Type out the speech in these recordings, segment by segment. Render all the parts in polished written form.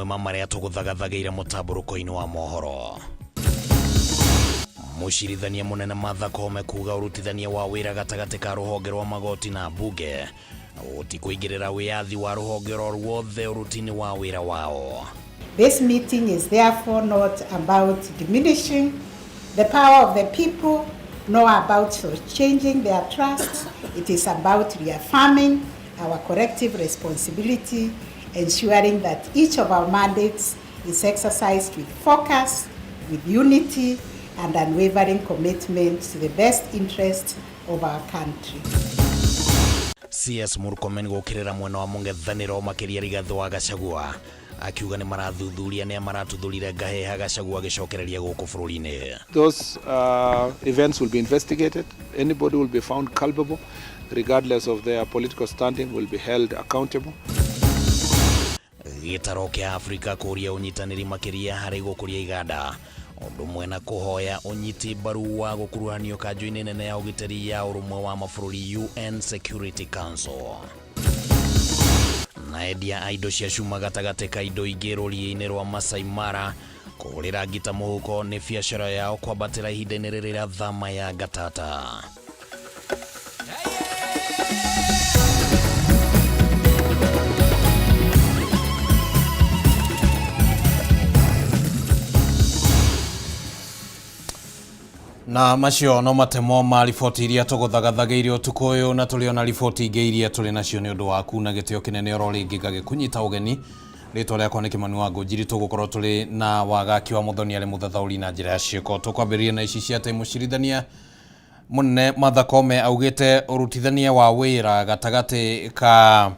Mamwe ma marĩa tũgũthagathagĩire mũtambũrũko-inĩ wa mohoro. Mũcirithania mũnene Martha Koome kuga ũrutithania wa wĩra gatagatĩ ka rũhonge rwa magoti na mbunge gũtikũingĩrĩra wĩyathi wa rũhonge oro ruothe ũruti-inĩ wa wĩra wao. This meeting is therefore not about diminishing the power of the people, nor about changing their trust. It is about reaffirming our collective responsibility, ensuring that each of our mandates is exercised with focus, with unity, and unwavering commitment to the best interest of our country. CS Murkomen gũkĩrĩra mwena wa mũng'ethanĩro makĩria Rigathĩ wa Gachagua akiuga nĩ marathuthuria nĩa maratuthũrire Ngaheha Gachagua agĩcokereria gũkũ bũrũri-inĩ. Those events will be investigated. Anybody will be found culpable, regardless of their political standing, will be held accountable. Gĩtaro kĩa Afrika kũria ũnyitanĩri makĩria harĩ gũkũria iganda ũndũ ũmwe na kũhoya ũnyiti mbaru wa gũkuruhanio kanjũ-inĩ nene ya ũgitĩri ya ũrũmwe wa mabũrũri UN Security Council. Na endia a indo cia cuma gatagatĩ ka indo ingĩ rũriĩ-inĩ rwa Masai Mara kũhũrĩra ngita mũhuko nĩ biacara yao kwambatĩra ihinda-inĩ rĩrĩ rĩa thama ya ngatata. Na macio no matemo ma riboti iria tũgũthagathagĩire ũtukũ ũyũ, na tũrĩ ona riboti ingĩ iria tũrĩ nacio nĩ ũndũ waku na gĩtĩo kĩnene oro rĩngĩ ngagĩkũnyita ũgeni. Rĩtwa rĩakwa nĩ Kĩmani wa Ngũnjiri. Tũgũkorwo tũrĩ na Wagaki wa Mũthoni arĩ mũthathaũri na njĩra ya ciĩko. Tũkwambĩrĩria na ici cia atĩ mũcirithania mũnene Martha Koome augĩte ũrutithania wa wĩra gatagatĩ ka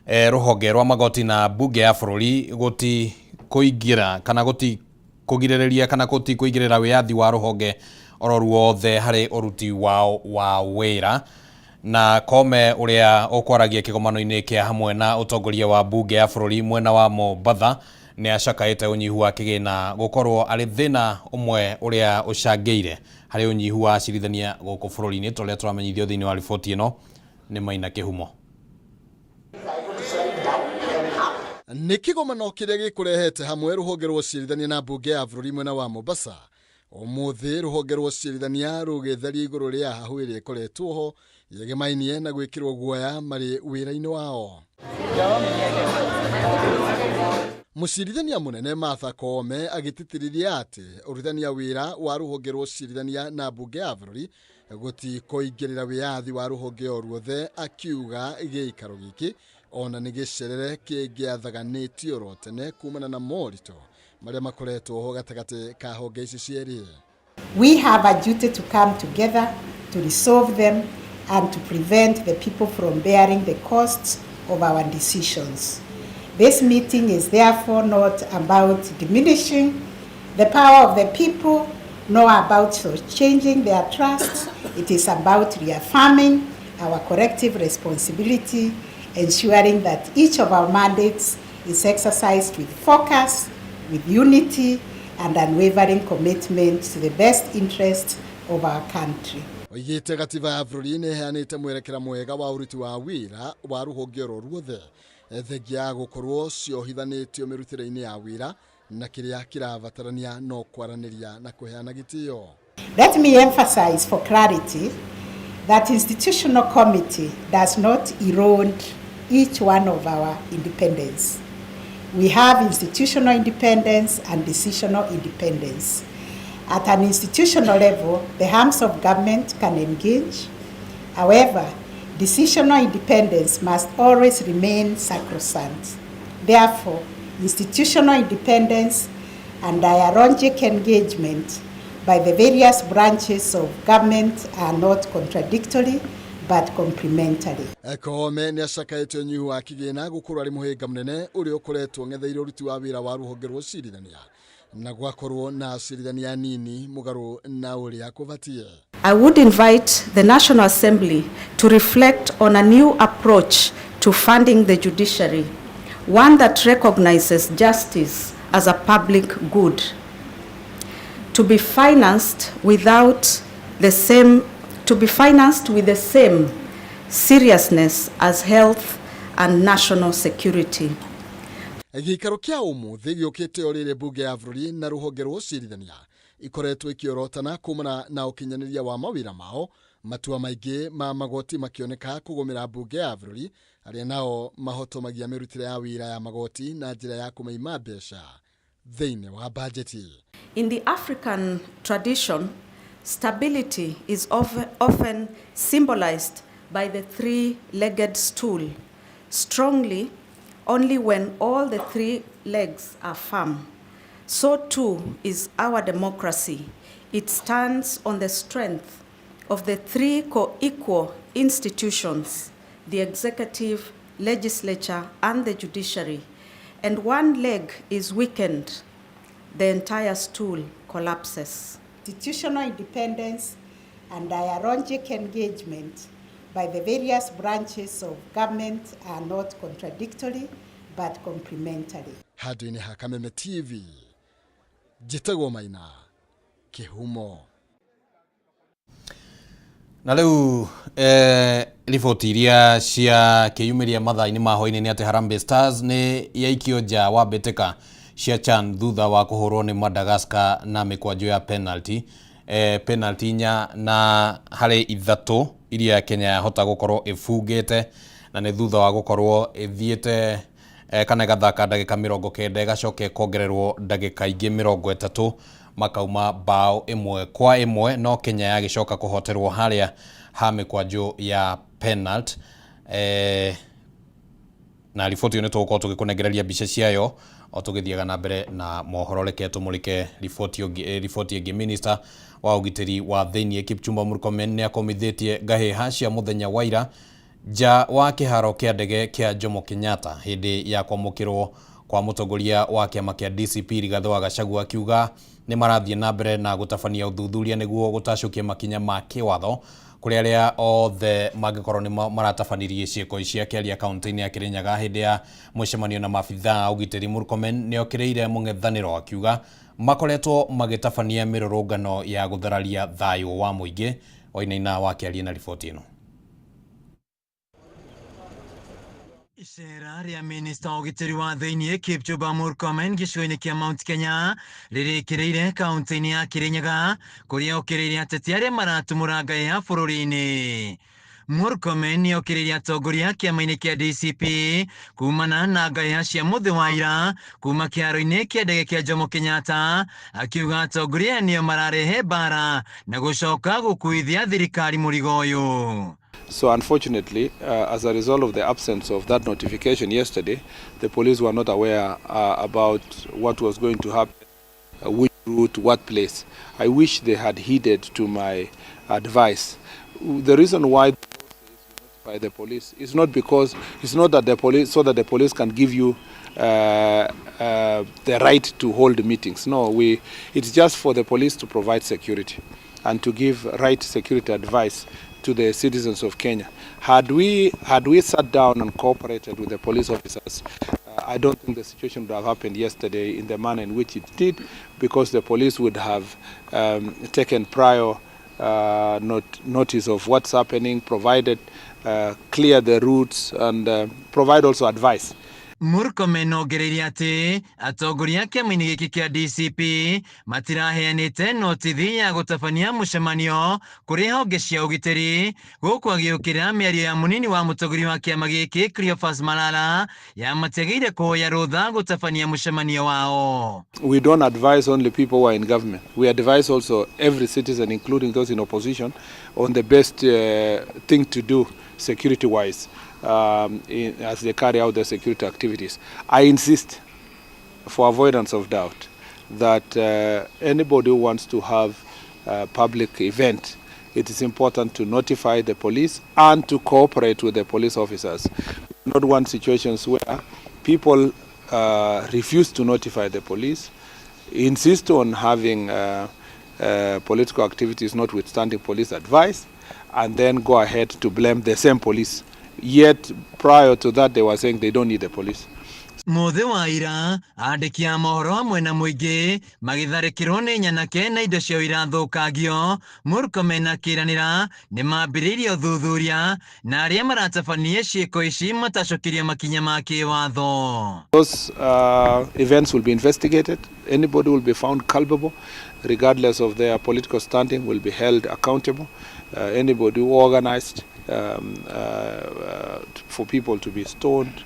rũhonge rwa magoti na mbunge ya bũrũri gũti kũingĩra kana gũti kũgirĩrĩria kana gũti kũingĩrĩra wĩyathi wa rũhonge oro ruothe harĩ ũruti wao wa wĩra. Na Koome ũrĩa ũkwaragia kĩgomano-inĩ kĩa hamwe na ũtongoria wa mbunge ya bũrũri mwena wa Mombatha nĩ acakaĩte ũnyihu wa kĩgĩna gũkorwo arĩ thĩna ũmwe ũrĩa ũcangĩire harĩ ũnyihu wa acirithania gũkũ bũrũri-inĩ, ta ũrĩa tũramenyithio thĩinĩ wa riboti ĩno nĩ Maina Kĩhumo. Nĩ kĩgomano kĩrĩa gĩkũrehete hamwe rũhonge rwa ũcirithania na mbunge ya bũrũri mwena wa Mombasa. Ũmũthĩ rũhonge rwa ũcirithania rũgĩtharia igũrũ rĩa hahũ ĩrĩa ĩkoretwo ho yegemainie na gwĩkĩrwo guoya marĩ wĩra-inĩ wao. Mũcirithania mũnene Martha Koome agĩtĩtĩrithia atĩ ũrutithania wĩra wa rũhonge rwa ũcirithania na mbunge ya bũrũri gũtikũingĩrĩra wĩyathi wa rũhonge o ruothe, akiuga gĩikaro gĩkĩ ona nĩ gĩcerere kĩngĩathaganĩtio oro tene kumana na moritũ marĩa makoretwo ho gatagatĩ ka honge ici cierĩ. We have a duty to come together to resolve them and to prevent the people from bearing the costs of our decisions. This meeting is therefore not about diminishing the power of the people, nor about changing their trust. It is about reaffirming our collective responsibility, ensuring that each of our mandates is exercised with focus, with unity, and unwavering commitment to the best interest of our country. Oigĩte gatiba ya bũrũri nĩ ĩheanĩte mwerekera mwega wa ũruti wa wĩra wa rũhonge oro ruothe, thengia ya gũkorwo ciohithanĩtio mĩrutĩre-inĩ ya wĩra na kĩrĩa kĩrabatarania no kwaranĩria na kũheana gĩtĩo. Let me emphasize for clarity that institutional committee does not erode each one of our independence. We have institutional independence and decisional independence. At an institutional level, the arms of government can engage. However, decisional independence must always remain sacrosanct. Therefore, institutional independence and dialogic engagement by the various branches of government are not contradictory but complementary. Koome nĩ acakaĩte ũnyihu wa kĩgĩna gũkorwo arĩ mũhĩnga mũnene ũrĩa ũkoretwo ng'etheire ũruti wa wĩra wa rũhonge rwa ũcirithania na gwakorwo na acirithania anini mũgarũ na ũrĩa kũbatiĩ. I would invite the National Assembly to reflect on a new approach to funding the judiciary, one that recognizes justice as a public good, to be financed without the same, to be financed with the same seriousness as health and national security. Gĩikaro kĩa ũmũthĩ gĩũkĩte o rĩrĩ mbunge ya bũrũri na rũhonge rwa ũcirithania ikoretwo ikĩorotana kumana na ũkinyanĩria wa mawĩra mao, matua maingĩ ma magoti makĩoneka kũgũmĩra mbunge ya bũrũri arĩa nao mahotomagia mĩrutĩre ya wĩra ya magoti na njĩra ya kũmaima mbeca thĩinĩ wa bajeti. In the African tradition, stability is often symbolized by the three-legged stool, strongly only when all the three legs are firm. So too is our democracy. It stands on the strength of the three co-equal institutions, the executive, legislature, and the judiciary. And one leg is weakened, the entire stool collapses. Institutional independence and dialogic engagement by the various branches of government are not contradictory but complementary. Handũ-inĩ ha Kameme TV, njĩtagwo Maina Kĩhumo. Na rĩu riboti iria cia kĩyumĩria mathaa-inĩ ma hwaĩ-inĩ nĩ atĩ Harambee Stars nĩ yaikio nja wa mbĩtĩka cia CHAN thutha wa kũhũrwo nĩ Madagascar na mĩkwanjo ya penalty, penalty inya na harĩ ithatũ iria Kenya yahota gũkorwo ĩbungĩte, na nĩ thutha wa gũkorwo ĩthiĩte kana ĩgathaka ndagĩka 90, ĩgacoka ĩkongererwo ndagĩka ingĩ 30, makauma bao 1-1, no Kenya yagĩcoka kũhoterwo harĩa ha mĩkwanjo ya penalty. Na riboti ĩyo nĩ tũgũkorwo tũgĩkũnengereria mbica ciayo o tũgĩthiaga na mbere na mohoro. Reke tũmũrĩke riboti ĩngĩ. Minister wa ũgitĩri wa thĩinĩ Kipchumba Murkomen nĩ akomithĩtie ngahĩha cia mũthenya wa ira nja wa kĩharo kĩa ndege kĩa Jomo Kenyatta hĩndĩ ya kwamũkĩrwo kwa mũtongoria wa kĩama kĩa DCP Rigathĩ wa Gachagua, akiuga nĩ marathiĩ na mbere na gũtabania ũthuthuria nĩguo gũtacũkia makinya ma kĩwatho kũrĩ arĩa othe mangĩkorwo nĩ maratabanirie ciĩko ici. Akĩaria kaunti-inĩ ya Kirinyaga hĩndĩ ya mũcemanio na maabithaa a ũgitĩri, Murkomen nĩ okĩrĩire mũng'ethanĩro akiuga makoretwo magĩtabania mĩrũrũngano ya gũthararia thayũ wa mũingĩ. Wainaina wakĩaria na riboti ĩno. Icera rĩa minista wa ũgitĩri wa thĩinĩ Kipchumba Murkomen gĩcigo-inĩ kĩa Mount Kenya rĩrĩkĩrĩire kaunti-inĩ ya Kirinyaga kũrĩa okĩrĩire ateti arĩa maratumũra ngahĩha bũrũri-inĩ. Murkomen nĩ okĩrĩire atongoria kĩama-inĩ kĩa DCP kumana na ngahĩha cia mũthĩ wa ira kuma kĩharo-inĩ kĩa ndege kĩa Jomo Kenyatta, akiuga atongoria aya nĩo mararehe mbara na gũcoka gũkuithia thirikari mũrigo ũyũ. So unfortunately, as a result of the absence of that notification yesterday, the police were not aware about what was going to happen, which route, what place. I wish they had heeded to my advice. The reason why the law says you notify the police is not because it's not that the police so that the police can give you the right to hold meetings. No, we it's just for the police to provide security and to give right security advice to the citizens of Kenya. Had we sat down and cooperated with the police officers, I don't think the situation would have happened yesterday in the manner in which it did, because the police would have taken prior notice of what's happening, provided clear the routes, and provide also advice. Murkomen ongereire atĩ atongoria a kĩama-inĩ gĩkĩ kĩa DCP matiraheanĩte notithi ya gũtabania mũcemanio kũrĩ honge cia ũgitĩri, gũkũ agĩũkĩrĩra mĩario ya mũnini wa mũtongoria wa kĩama gĩkĩ Cleophas Malala ya matiagĩrĩire kũhoya rũtha gũtabania mũcemanio wao. We don't advise only people who are in government. We advise also every citizen, including those in opposition, on the best thing to do security-wise as they carry out their security activities. I insist, for avoidance of doubt, that anybody who wants to have a public event, it is important to notify the police and to cooperate with the police officers. We not want situations where people refuse to notify the police, insist on having political activities notwithstanding police advice, and then go ahead to blame the same police. Yet prior to that, they were saying they don't need the police. Mũthĩ wa ira andĩki a mohoro hamwe na mũingĩ magĩtharĩkĩrwo nĩ nyanake na indo ciao irathũkangio. Murkomen akĩranĩra nĩ mambĩrĩirie ũthuthuria na arĩa maratabania ciĩko ici matacokirio makinya ma kĩwatho. Those events will be investigated. Anybody will be found culpable, regardless of their political standing, will be held accountable. Anybody who organized for people to be stoned,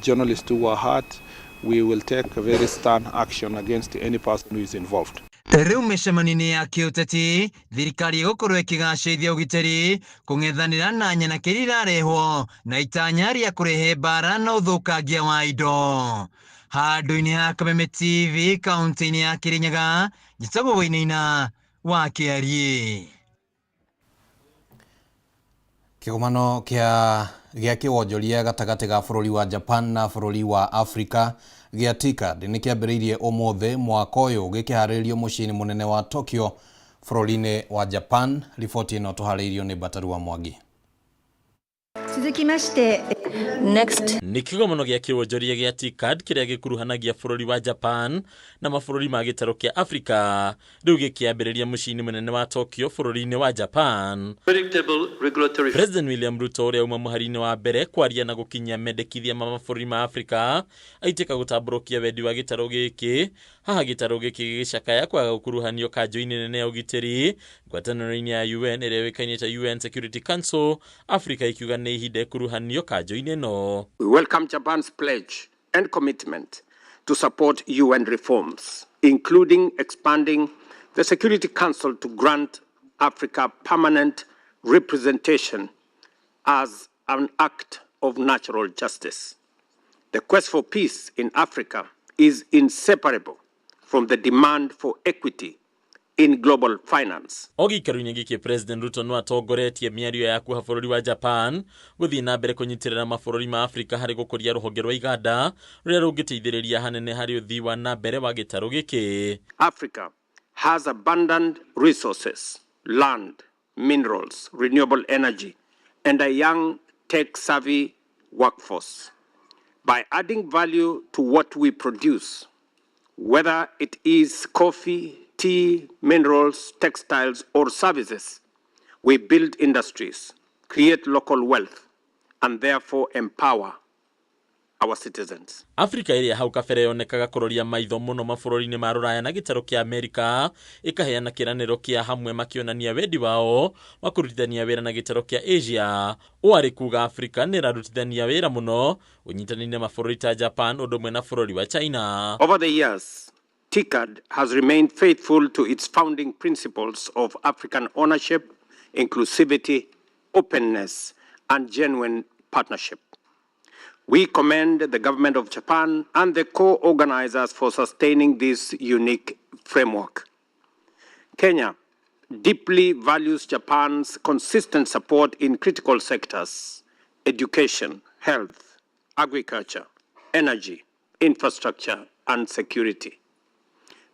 journalists who were hurt, we will take a very stern action against any person who is involved. Rĩu mĩcemanio-inĩ ya kĩũteti thirikari ĩgũkorwo ĩkĩgacĩrithia ũgitĩri kũng'ethanĩra na nyanake iria irarehwo na itanya rĩa kũrehe mbara na ũthũkangia wa indo. Handũ-inĩ ha Kameme TV kaunti-inĩ ya Kirinyaga, njĩtagwo Wainaina wa Kĩariĩ. Kĩgomano gĩa kĩwonjoria gatagatĩ ga bũrũri wa Japan na bũrũri wa Afrika gĩa TICAD nĩ kĩambĩrĩirie ũmũthĩ mwaka ũyũ gĩkĩharĩrĩrio mũciĩ-inĩ mũnene wa Tokyo bũrũri-inĩ wa Japan. Riboti ĩno tũharĩirio nĩ Bataru wa Mwangi. 続きまして Next. Nĩ kĩgomano gĩa kĩwonjoria gĩa TICAD kĩrĩa gĩkuruhanagia bũrũri wa Japan na mabũrũri ma gĩtarũ kĩa Afrika rĩu gĩkĩambĩrĩria mũciĩ-inĩ mũnene wa Tokyo bũrũri-inĩ wa Japan. President William Ruto ũrĩa uma mũhari-inĩ wa mbere kwaria na gũkinyia mendekithia ma mabũrũri ma Afrika aitĩka gũtambũrũkia wendi wa gĩtarũ gĩkĩ. Haha gĩtarũ gĩkĩ gĩgĩcakaya kwaga gũkuruhanio kanjũ-inĩ nene ya ũgitĩri ngwatanĩro-inĩ ya UN ĩrĩa yũĩkaine ta UN Security Council, Afrika ikiuga nĩ ihinda ĩkuruhanio kanjũ-inĩ ĩno. We welcome Japan's pledge and commitment to support UN reforms, including expanding the Security Council to grant Africa permanent representation as an act of natural justice. The quest for peace in Africa is inseparable from the demand for equity in global finance. O gĩikaro-inĩ gĩkĩ President Ruto no atongoretie mĩario ya kuoha bũrũri wa Japan gũthiĩ na mbere kũnyitĩrĩra mabũrũri ma Afrika harĩ gũkũria rũhonge rwa iganda rũrĩa rũngĩteithĩrĩria hanene harĩ ũthii wa na mbere wa gĩtarũ gĩkĩ. Africa has abundant resources, land, minerals, renewable energy, and a young tech-savvy workforce. By adding value to what we produce, whether it is coffee, tea, minerals, textiles, or services, we build industries, create local wealth, and therefore empower our citizens. Afrika ĩrĩa hau kabere yonekaga kũroria maitho mũno mabũrũri-inĩ ma rũraya na gĩtarũ kĩa Amerika ĩkaheana kĩranĩro kĩa hamwe makĩonania wendi wao wa kũrutithania wĩra na gĩtarũ kĩa Asia. Ũũ arĩ kuga Afrika nĩ ĩrarutithania wĩra mũno ũnyitanĩire na mabũrũri ta Japan ũndũ ũmwe na bũrũri wa China. Over the years, TICAD has remained faithful to its founding principles of African ownership, inclusivity, openness, and genuine partnership. We commend the government of Japan and the co-organizers for sustaining this unique framework. Kenya deeply values Japan's consistent support in critical sectors: education, health, agriculture, energy, infrastructure, and security.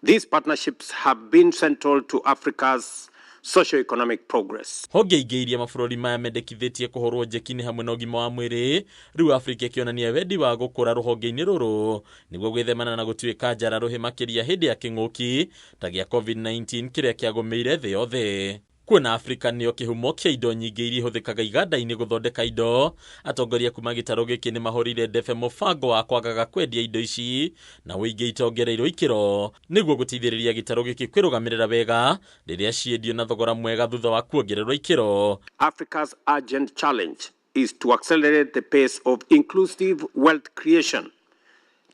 These partnerships have been central to Africa's socio-economic progress. Honge ingĩ iria mabũrũri maya mendekithĩtie kũhũrwo njeki nĩ hamwe na ũgima wa mwĩrĩ. Rĩu Afrika ĩkĩonania wendi wa gũkũra rũhonge-inĩ rũrũ nĩguo gwĩthemana na gũtuĩka njara rũhĩ makĩria hĩndĩ ya kĩng'ũki ta gĩa COVID-19 kĩrĩa kĩagũmĩire thĩ yothe. Kuona Afrika nĩyo kĩhumo kĩa indo nyingĩ iria ihũthĩkaga iganda-inĩ gũthondeka indo, atongoria kuma gĩtarũ gĩkĩ nĩ mahũrire ndebe mũbango wa kwagaga kwendia indo ici na ũingĩ itongereirwo ikĩro nĩguo gũteithĩrĩria gĩtarũ gĩkĩ kwĩrũgamĩrĩra wega rĩrĩa ciendio na thogora mwega thutha wa kuongererwo ikĩro. Africa's urgent challenge is to accelerate the pace of inclusive wealth creation,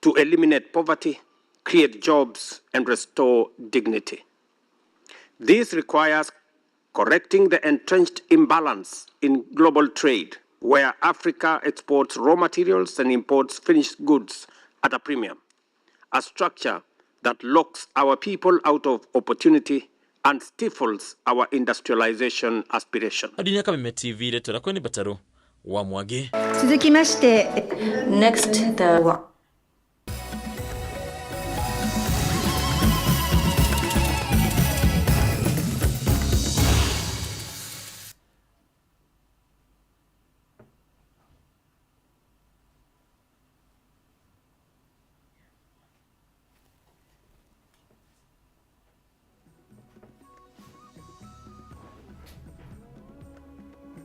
to eliminate poverty, create jobs, and restore dignity. This requires correcting the entrenched imbalance in global trade, where Africa exports raw materials and imports finished goods at a premium, a structure that locks our people out of opportunity and stifles our industrialization aspiration. Adinya Kameme TV, rĩtwa rĩakwa nĩ Bataru wa Mwangi. 続きまして Next the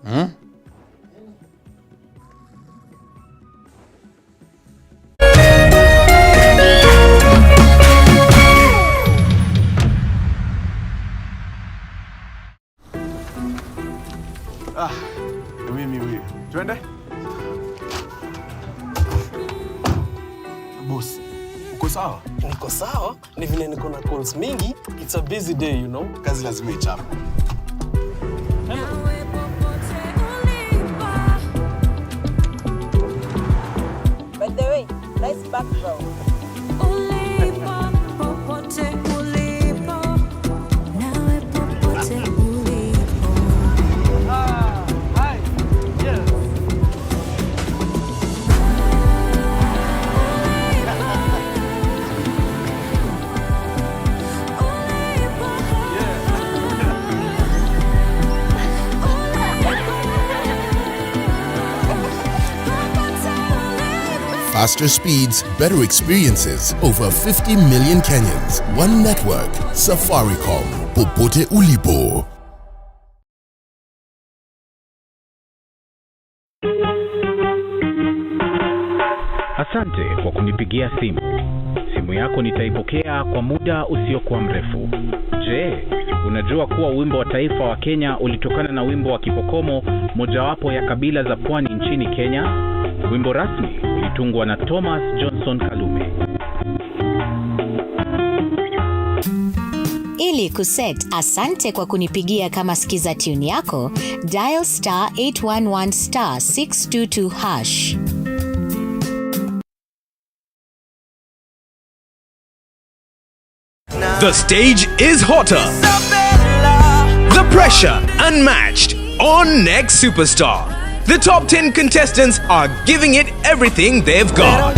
Ah, mimi huyu. Twende. Boss, uko sawa? Niko sawa, ni vile niko na calls mingi. It's a busy day, you know. Kazi lazima ichape. By the way, nice background. Ulipo, popote ulipo, nawe popote ulipo. Ah, hi. Yes. Faster speeds, better experiences. Over 50 million Kenyans. One network. Safaricom. Popote ulipo. Asante kwa kunipigia simu. Simu yako nitaipokea kwa muda usiokuwa mrefu. Je, unajua kuwa wimbo wa taifa wa Kenya ulitokana na wimbo wa Kipokomo, mojawapo ya kabila za pwani nchini Kenya? Wimbo rasmi ulitungwa na Thomas Johnson Kalume. Ili kuset asante kwa kunipigia kama skiza tune yako, dial star 811 star 622 hash. The stage is hotter. The pressure unmatched on Next Superstar. The top 10 contestants are giving it everything they've got.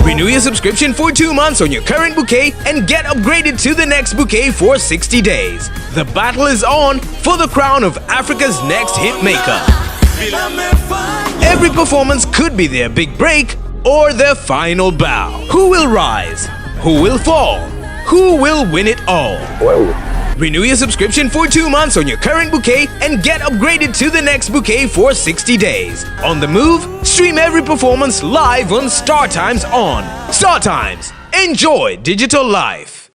Renew your subscription for 2 months on your current bouquet and get upgraded to the next bouquet for 60 days. The battle is on for the crown of Africa's next hit maker. Every performance could be their big break or their final bow. Who will rise? Who will fall? Who will win it all? Renew your subscription for 2 months on your current bouquet and get upgraded to the next bouquet for 60 days. On the move, stream every performance live on Star Times On. Star Times. Enjoy digital life.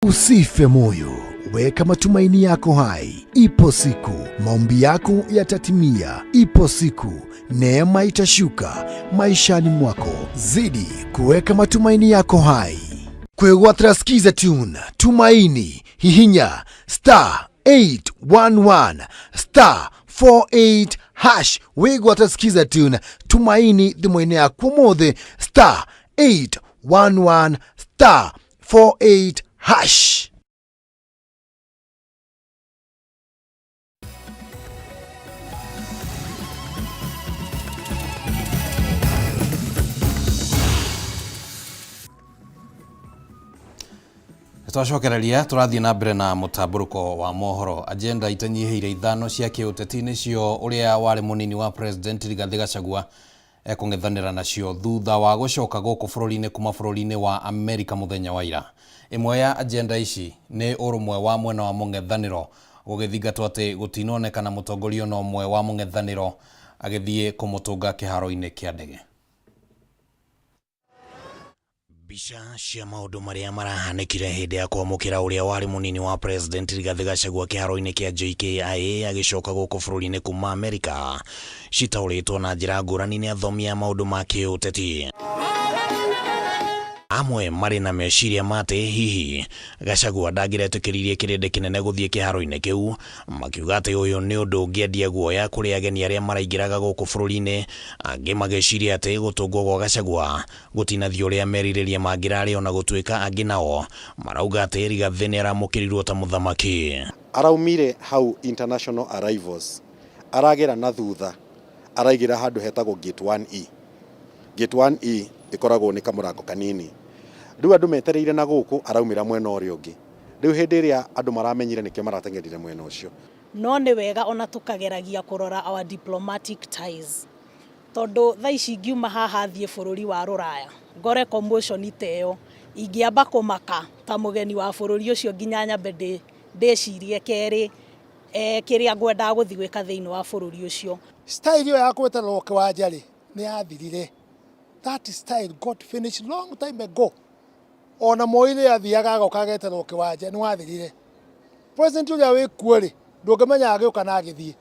Usife moyo, weka matumaini yako hai. Ipo siku maombi yako yatatimia. Ipo siku neema itashuka maishani mwako. Zidi kuweka matumaini yako hai. Kwĩgwatĩra Skiza Tune Tumaini, hihinya star 811 star 48 hash wĩgwatĩra Skiza Tune Tumaini thimũ-inĩ yaku ũmũthĩ, star 811 star 48 hash. Twacokereria tũrathiĩ na mbere na mũtambũrũko wa mohoro. Agenda itanyihĩire ithano cia kĩũteti nĩcio ũrĩa warĩ mũnini wa president Rigathĩ Gachagua ekũng'ethanĩra nacio thutha wa gũcoka gũkũ bũrũri-inĩ kuma bũrũri-inĩ wa Amerika mũthenya wa ira. Ĩmwe ya agenda ici nĩ ũrũmwe wa mwena wa mũng'ethanĩro, gũgĩthingatwo atĩ gũtinonekana mũtongoria ona ũmwe wa mũng'ethanĩro agĩthiĩ kũmũtũnga kĩharo-inĩ kĩa ndege. Mbica cia maũndũ marĩa marahanĩkire hĩndĩ ya kwamũkĩra ũrĩa warĩ mũnini wa president Rigathĩ Gachagua kĩharo-inĩ kĩa JKIA agĩcoka gũkũ bũrũri-inĩ kuma Amerika citaũrĩtwo na njĩra ngũrani nĩ athomi a maũndũ ma kĩũteti. Amwe marĩ na meciria ma atĩ hihi Gachagua ndangĩretĩkĩririe kĩrĩndĩ kĩnene gũthiĩ kĩharo-inĩ kĩu, makiuga atĩ ũyũ nĩ ũndũ ũngĩendia guoya kũrĩ ageni arĩa maraingĩraga gũkũ bũrũri-inĩ. Angĩ magĩciria atĩ gũtũngwo gwa Gachagua gũtinathiĩ ũrĩa merirĩria mangĩrarĩ, ona gũtuĩka angĩ nao marauga atĩ Rigathĩ nĩ aramũkĩrirwo ta mũthamaki. Araumire hau international arrivals, aragera na thutha, araigĩra handũ hetagwo gate 1E. Gate 1E ĩkoragwo nĩ kamũrango kanini. Rĩu andũ metereire na gũkũ, araumĩra mwena ũrĩa ũngĩ. Rĩu hĩndĩ ĩrĩa andũ maramenyire, nĩkĩo marateng'erire mwena ũcio. No nĩ wega ona tũkageragia kũrora our diplomatic ties, tondũ thaa ici ingiuma haha thiĩ bũrũri wa rũraya ngore commotion ta ĩyo. Ingĩamba kũmaka ta mũgeni wa bũrũri ũcio nginya nyambe ndĩcirie kerĩ kĩrĩa ngwendaga gũthiĩ gwĩka thĩinĩ wa bũrũri ũcio. Style ĩyo ya gwetererwo kĩwanja rĩ, nĩ yathirire. That style got finished long time ago. Ona Moi rĩrĩa athiaga agoka ageterwo kĩwanja nĩ wathirire. President ũrĩa wĩ kuo rĩ, ndũngĩmenya agĩũka na agĩthiĩ.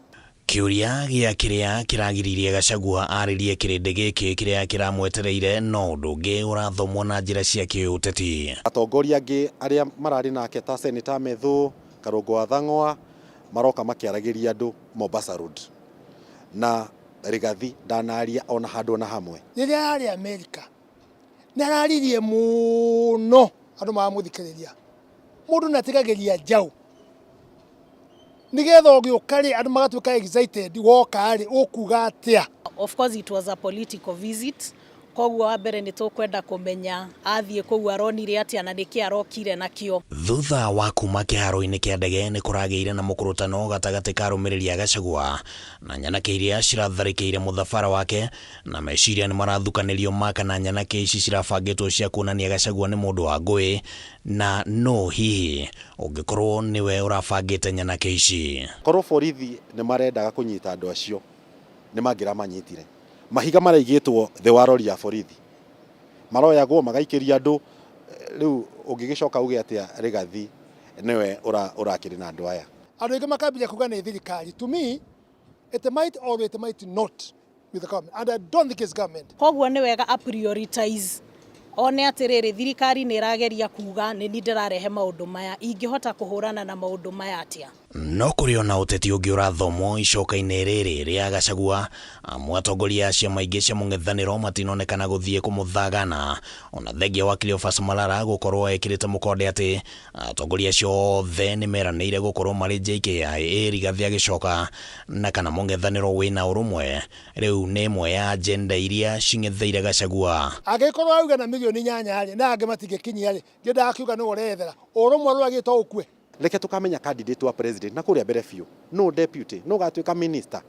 Kĩũria gĩa kĩrĩa kĩragiririe Gachagua arĩrie kĩrĩndĩ gĩkĩ kĩrĩa kĩramwetereire no ũndũ ũngĩ ũrathomwo na njĩra cia kĩũteti. Atongoria angĩ arĩa mararĩ nake ta Senator Methu, Karũngũ wa Thang'wa maroka makĩaragĩria andũ Mombasa Road na Rigathi ndanaria ona handũ ona hamwe. Rĩrĩa ararĩ Amerika nĩ araririe mũno andũ maramũthikĩrĩria. Mũndũ nĩ atigagĩria njaũ nĩgetha ũgĩũka rĩ andũ magatuĩka excited woka rĩ ũkuga atĩa. Of course it was a political visit, koguo wa mbere nĩ tũkwenda kũmenya athiĩ kũu aronire atĩa na nĩkĩ arokire nakĩo. Thutha wa kuma kĩharo-inĩ kĩa ndege nĩ kũragĩire na mũkũrũtano gatagatĩ ka arũmĩrĩri a Gachagua na nyanake iria ciratharĩkĩire mũthabara wake na meciria nĩ marathukanĩrio ma kana nyanake ici cirabangĩtwo cia kuonania Gachagua nĩ mũndũ wa ngũĩ na no hihi ũngĩkorwo nĩwe ũrabangĩte nyanake ici. Korwo borithi nĩ marendaga kũnyita andũ acio nĩ mangĩramanyitire. Mahiga maraigĩtwo thĩ wa rori ya borithi maroyagwo magaikĩria andũ. Rĩu ũngĩgĩcoka uge atĩa Rigathi nĩwe ũrakĩrĩ na andũ aya. Andũ aingĩ makambia kuga nĩ thirikari. To me it might or it might not be the government and I don't think it's government. Koguo nĩ wega a prioritize one atĩrĩrĩ thirikari nĩ ĩrageria kuga nĩ niĩ ndĩrarehe maũndũ maya, ingĩhota kũhũrana na maũndũ maya atĩa. No kũrĩ ona ũteti ũngĩ ũrathomwo icoka-inĩ rĩrĩ rĩa Gachagua, amwe atongoria a ciama ingĩ cia mũng'ethanĩro matinonekana gũthiĩ kũmũthagana ona thengia wa Cleophas Malala gũkorwo ekĩrĩte mũkonde atĩ atongoria acio othe nĩ meranĩire gũkorwo marĩ JKIA Rigathi agĩcoka na kana mũng'ethanĩro wĩna ũrũmwe rĩu nĩ ĩmwe ya agenda iria cing'etheire Gachagua. Angĩkorwo auga na milioni 8 rĩ na angĩ matingĩkinyia rĩ, ngĩendaga kiuga nĩwe ũreyethera ũrũmwe rwagĩtwo ũkue. Reke tukamenya candidate wa president na kũrĩa mbere biũ no deputy no gatuĩka minister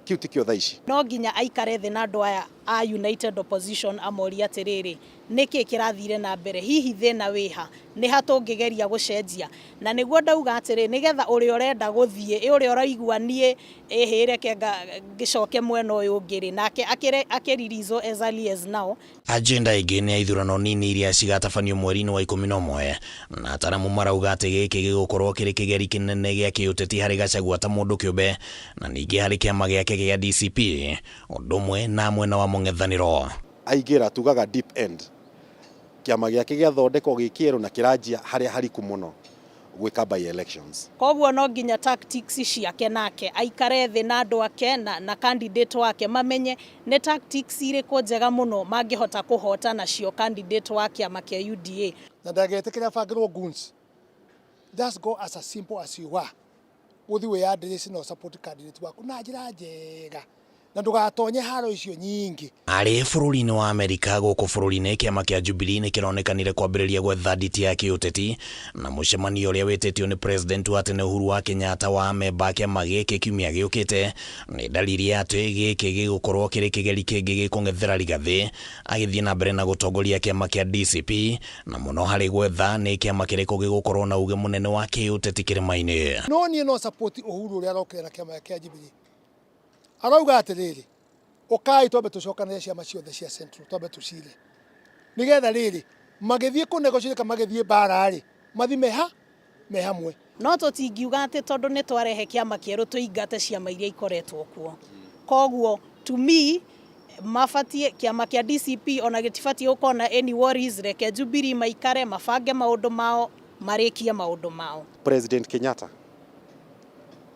kiu tikio thaa ici. No nginya aikare thĩ na andũ aya a United Opposition amorie atĩrĩrĩ, nĩkĩ kĩrathire na mbere, hihi thĩna wĩha, nĩ ha tũngĩgeria gũcenjia. Na nĩguo ndauga atĩrĩ, nĩgetha ũrĩa ũrenda gũthiĩ, ũrĩa ũraigua niĩ ĩhĩ reke ngĩcoke mwena ũyũ ũngĩ rĩ, nake akĩririzwo as early as now. Agenda ĩngĩ nĩ ya ithurano nini iria cigatabanio mweri-inĩ wa 11 na ataramu marauga atĩ gĩkĩ gĩgũkorwo kĩrĩ kĩgeri kĩnene gĩa kĩũteti harĩ Gachagua ta mũndũ kĩũmbe na ningĩ harĩ kĩama gĩake gĩa DCP ũndũ ũmwe na mwena wa mũng'ethanĩro. Aingĩra tugaga deep end, kĩama gĩake gĩathondekwo gĩ kĩerũ na kĩranjia harĩa hariku mũno gwĩka by elections. Koguo no nginya tactics ciake nake aikare thĩ na andũ ake na candidate wake mamenye nĩ tactics irĩkũ njega mũno mangĩhota kũhota nacio candidate wa kĩama kĩa UDA. Na ndagetĩkĩra bangĩrwo goons. Just go as a simple as you are. Ũthiĩ wĩyandĩrĩce na support candidate waku na njĩra njega na ndũgatonye haro icio nyingĩ. Arĩ bũrũri-inĩ wa Amerika gũkũ bũrũri-inĩ kĩama kĩa Jubilee nĩ kĩronekanire kwambĩrĩria gwetha nditi ya kĩũteti na mũcemanio ũrĩa wĩtĩtio nĩ president wa tene Uhuru wa Kenyatta wa amemba a kĩama gĩkĩ kiumia gĩũkĩte nĩ dalili ya atĩ gĩkĩ gĩgũkorwo kĩrĩ kĩgeri kĩngĩ gĩkũng'ethera Rigathĩ agĩthiĩ na mbere na gũtongoria kĩama kĩa DCP na mũno harĩ gwetha nĩ kĩama kĩrĩkũ gĩgũkorwo na uge mũnene wa kĩũteti kĩrĩma-inĩ. No niĩ no support Uhuru ũrĩa arokire na kĩama kĩa Jubilee. Arauga atĩrĩrĩ, ũkai twambe tũcokanĩre ciama ciothe cia Central twambe tũcire nĩgetha rĩrĩ magĩthiĩ kũ negotiate kana magĩthiĩ mbara rĩ mathiĩ meha me hamwe. No tũtingiuga atĩ tondũ nĩ twarehe kĩama kĩerũ tũingate ciama iria ikoretwo kuo. Koguo to me mabatiĩ kĩama kĩa DCP ona gĩtibatiĩ gũkorwo na any worries, reke Jubilee maikare mabange maũndũ mao marĩkie maũndũ mao. President Kenyatta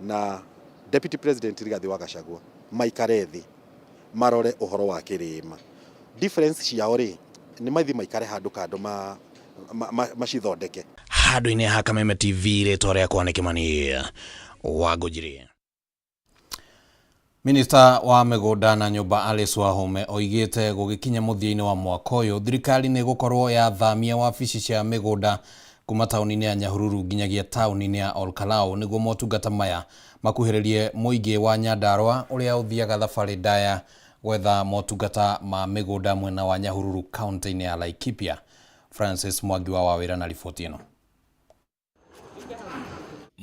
na Deputy President Rigathi wa Gachagua maikare thĩ marore ũhoro wa kĩrĩma. Difference ciao rĩ nĩ mathi maikare handũ kando macithondeke. Handũ-inĩ ha Kameme TV rĩtwa rĩakwa nĩ Kĩmani wa Ngũnjiri. Minista wa mĩgũnda na nyũmba Alice Wahome oigĩte gũgĩkinya mũthia-inĩ wa mwaka ũyũ thirikari nĩ ĩgũkorwo yathamia wabici cia mĩgũnda kuma taũni-inĩ ya Nyahururu nginyagia taũni-inĩ ya Olkalau nĩguo motungata maya makuhĩrĩrie mũingĩ wa Nyandarua ũrĩa ũthiaga thabarĩ ndaya gwetha motungata ma mĩgũnda mwena wa Nyahururu kaunti-inĩ ya Laikipia. Francis Mwangi wa Wawira na riboti ĩno.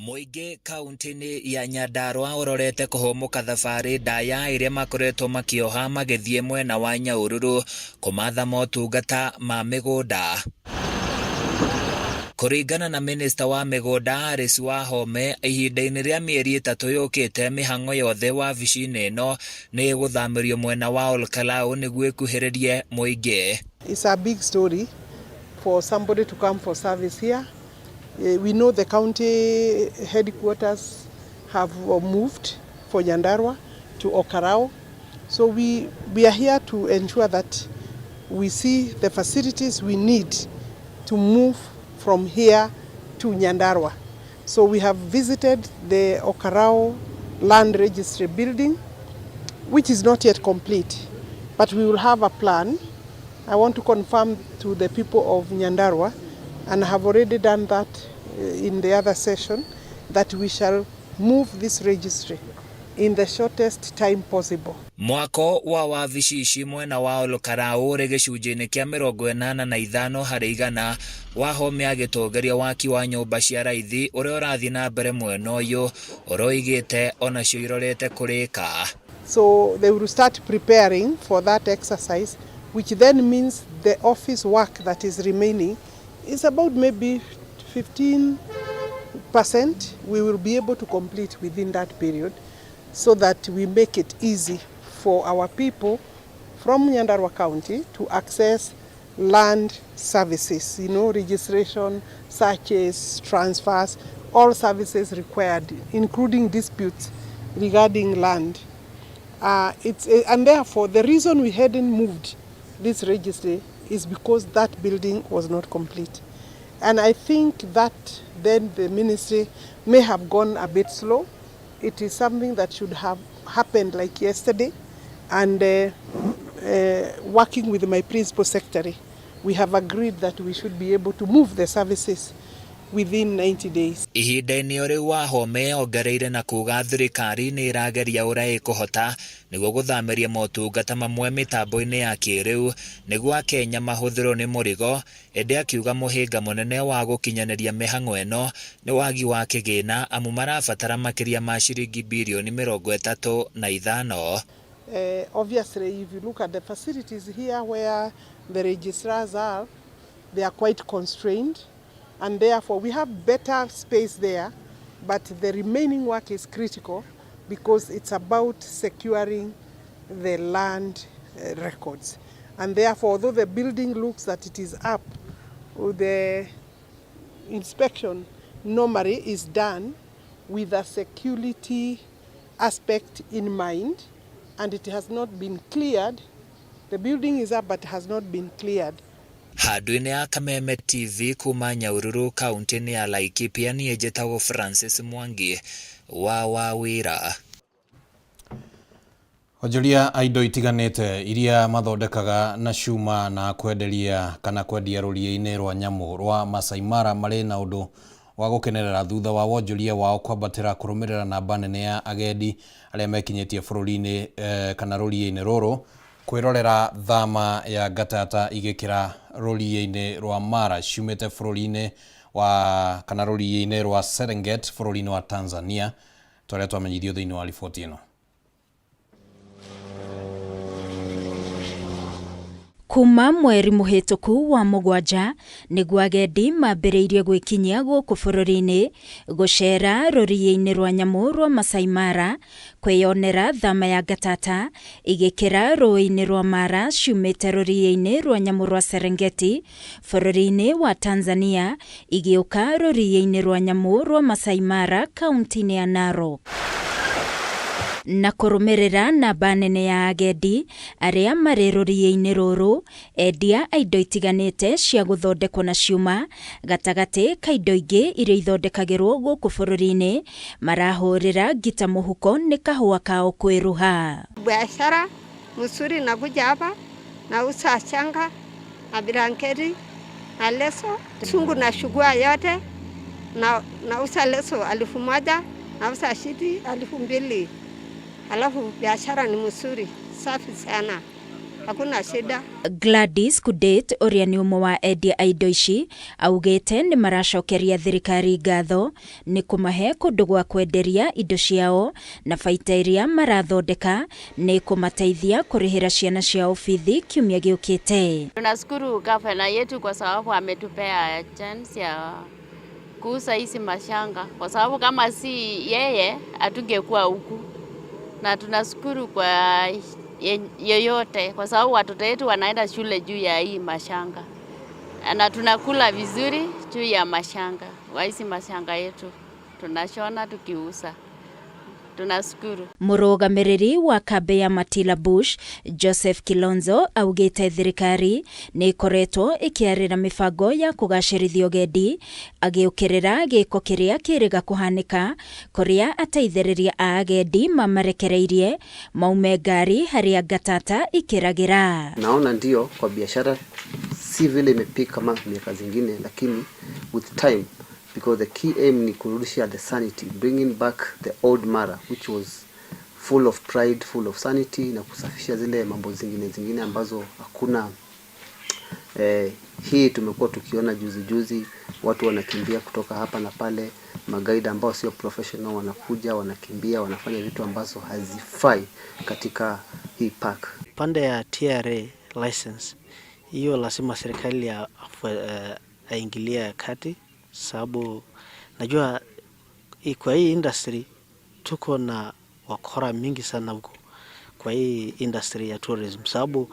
Mũingĩ kaunti-inĩ ya Nyandarua ũrorete kũhũmũka thabarĩ ndaya ĩrĩa makoretwo makĩoha magĩthiĩ mwena wa Nyahururu kũmatha motungata ma mĩgũnda. Kũringana na minista wa mĩgũnda Alice Wahome, ihinda-inĩ rĩa mĩeri 3 yũkĩte mĩhang'o yothe wabici-inĩ ĩno nĩ ĩgũthamĩrio mwena wa Olkalau nĩguo ĩkuhĩrĩrie mũingĩ. It's a big story for somebody to come for service here. We know the county headquarters have moved for Nyandarua to Olkalou. So we are here to ensure that we see the facilities we need to move from here to Nyandarua. So we have visited the Olkalou Land Registry building, which is not yet complete, but we will have a plan. I want to confirm to the people of Nyandarua, and I have already done that in the other session, that we shall move this registry in the shortest time possible. Mwako wa wabici ici mwena wa Olkalau ũrĩ gĩcunjĩ-inĩ kĩa 85 harĩ igana. Wahome agĩtongoria waki wa nyũmba cia raithi ũrĩa ũrathiĩ na mbere mwena ũyũ ũroigĩte onacio irorete kũrĩka. So they will start preparing for that exercise, which then means the office work that is remaining is about maybe 15% we will be able to complete within that period, so that we make it easy for our people from Nyandarua County to access land services, you know, registration, searches, transfers, all services required, including disputes regarding land. And therefore, the reason we hadn't moved this registry is because that building was not complete. And I think that then the ministry may have gone a bit slow. It is something that should have happened like yesterday. And working with my principal secretary, we have agreed that we should be able to move the services within 90 days. Ihinda-inĩ o rĩu Wahome ongereire na kuga thirikari nĩ ĩrageria ũrĩa ĩkũhota nĩguo gũthamĩria motungata mamwe mĩtambo-inĩ ya kĩrĩu nĩguo akenya mahũthĩrwo nĩ mũrigo, ĩndĩ akiuga mũhĩnga mũnene wa gũkinyanĩria mĩhang'o ĩno nĩ wagi wa kĩgĩna amu marabatara makĩria ma ciringi birioni 35. Obviously, if you look at the facilities here where the registrars are, they are quite constrained, and therefore we have better space there, but the remaining work is critical because it's about securing the land records. And therefore, although the building looks that it is up, the inspection normally is done with a security aspect in mind, and it has not been cleared. The building is up but has not been cleared. Handũ-inĩ ya Kameme TV kuma Nyahururu kaunti-inĩ ya Laikipia niĩ njĩtagwo Francis Mwangi wa Wawira. Onjoria a indo itiganĩte iria mathondekaga na cuma na kwenderia kana kwendia rũriĩ-inĩ rwa nyamũ rwa Masai Mara marĩ na ũndũ wa gũkenerera thutha wa wonjoria wao kwambatĩra kũrũmĩrĩra namba nene ya agendi arĩa mekinyĩtie bũrũri-inĩ kana rũriĩ-inĩ rũrũ kwĩrorera thama ya ngatata igĩkĩra rũriĩ-inĩ rwa Mara ciumĩte bũrũri-inĩ wa kana rũriĩ-inĩ rwa Serengeti bũrũri-inĩ wa Tanzania tũrĩa twamenyithio thĩinĩ wa riboti ĩno. Kuma mweri mũhĩtũku wa mũgwanja nĩguo agendi mambĩrĩirie gwĩkinyia gũkũ bũrũri-inĩ gũcera rũriĩ-inĩ rwa nyamũ rwa Masai Mara kwĩyonera thama ya ngatata igĩkĩra rũĩ-inĩ rwa Mara ciumĩte rũriĩ-inĩ rwa nyamũ rwa Serengeti bũrũri-inĩ wa Tanzania igĩũka rũriĩ-inĩ rwa nyamũ rwa Masai Mara kaunti-inĩ ya Narok. Na kũrũmĩrĩra namba nene ya agendi arĩa marĩ rũriĩ-inĩ rũrũ endia a indo itiganĩte cia gũthondekwo na ciuma gatagatĩ ka indo ingĩ iria ithondekagĩrwo gũkũ bũrũri-inĩ marahũrĩra ngita mũhuko nĩ kahũa kao kwĩruha. Biashara mzuri nakuja hapa nauza shanga na blanketi na leso sungu na shugua yote na nauza leso 1000 nauza shiti 2000. Alafu biashara ni mzuri, safi sana. Hakuna shida. Gladys Kudet ũrĩa nĩ ũmwe wa endia a indo ici augĩte nĩ maracokeria thirikari ngatho nĩ kũmahe kũndũ gwa kwenderia indo ciao na baita ĩrĩa marathondeka nĩ kũmateithia kũrĩhĩra ciana ciao bithi kiumia gĩũkĩte. Tunashukuru gavana yetu kwa sababu ametupea chance ya kuuza hizi mashanga, kwa sababu kama si yeye hatungekuwa huku, na tunashukuru kwa yeyote, kwa sababu watoto wetu wanaenda shule juu ya hii mashanga na tunakula vizuri juu ya mashanga, wa hizi mashanga yetu tunashona tukiuza. Tunashukuru. Mũrũgamĩrĩri wa kambĩ ya Matila Bush Joseph Kilonzo augĩte thirikari nĩ ĩkoretwo ĩkĩarĩra mĩbango ya kũgacĩrithia ũgendi agĩũkĩrĩra gĩko kĩrĩa kĩrĩga kũhanĩka kũrĩa ateithĩrĩria a agendi mamarekereirie maume ngari harĩa ngatata ikĩragĩra. Naona ndio kwa biashara si vile imepika kama miaka zingine, lakini with time, because the key aim ni kurudisha the sanity, bringing back the old Mara which was full of pride, full of sanity, na kusafisha zile mambo zingine zingine ambazo hakuna. Hii tumekuwa tukiona juzi juzi watu wanakimbia kutoka hapa na pale, magaida ambao sio professional wanakuja wanakimbia wanafanya vitu ambazo hazifai katika hii park. Pande ya TRA license hiyo lazima serikali aingilie kati, sababu najua kwa hii industry tuko na wakora mingi sana huko kwa hii industry ya tourism, sababu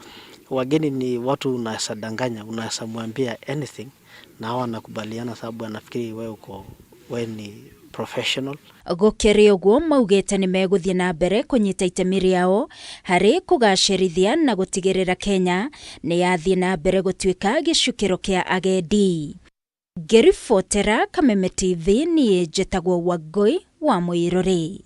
wageni ni watu unaweza danganya, unaweza mwambia anything na hawa wanakubaliana, sababu anafikiri wewe uko, wewe ni professional. Gũkĩrĩ ũguo maugĩte nĩ megũthiĩ na mbere kũnyita itemi rĩao harĩ kũgacĩrithia na gũtigĩrĩra Kenya nĩ yathiĩ na mbere gũtuĩka gĩcukĩro kĩa agendi. Ngĩribotera Kameme TV niĩ njĩtagwo Wangũi wa Mũirũrĩ.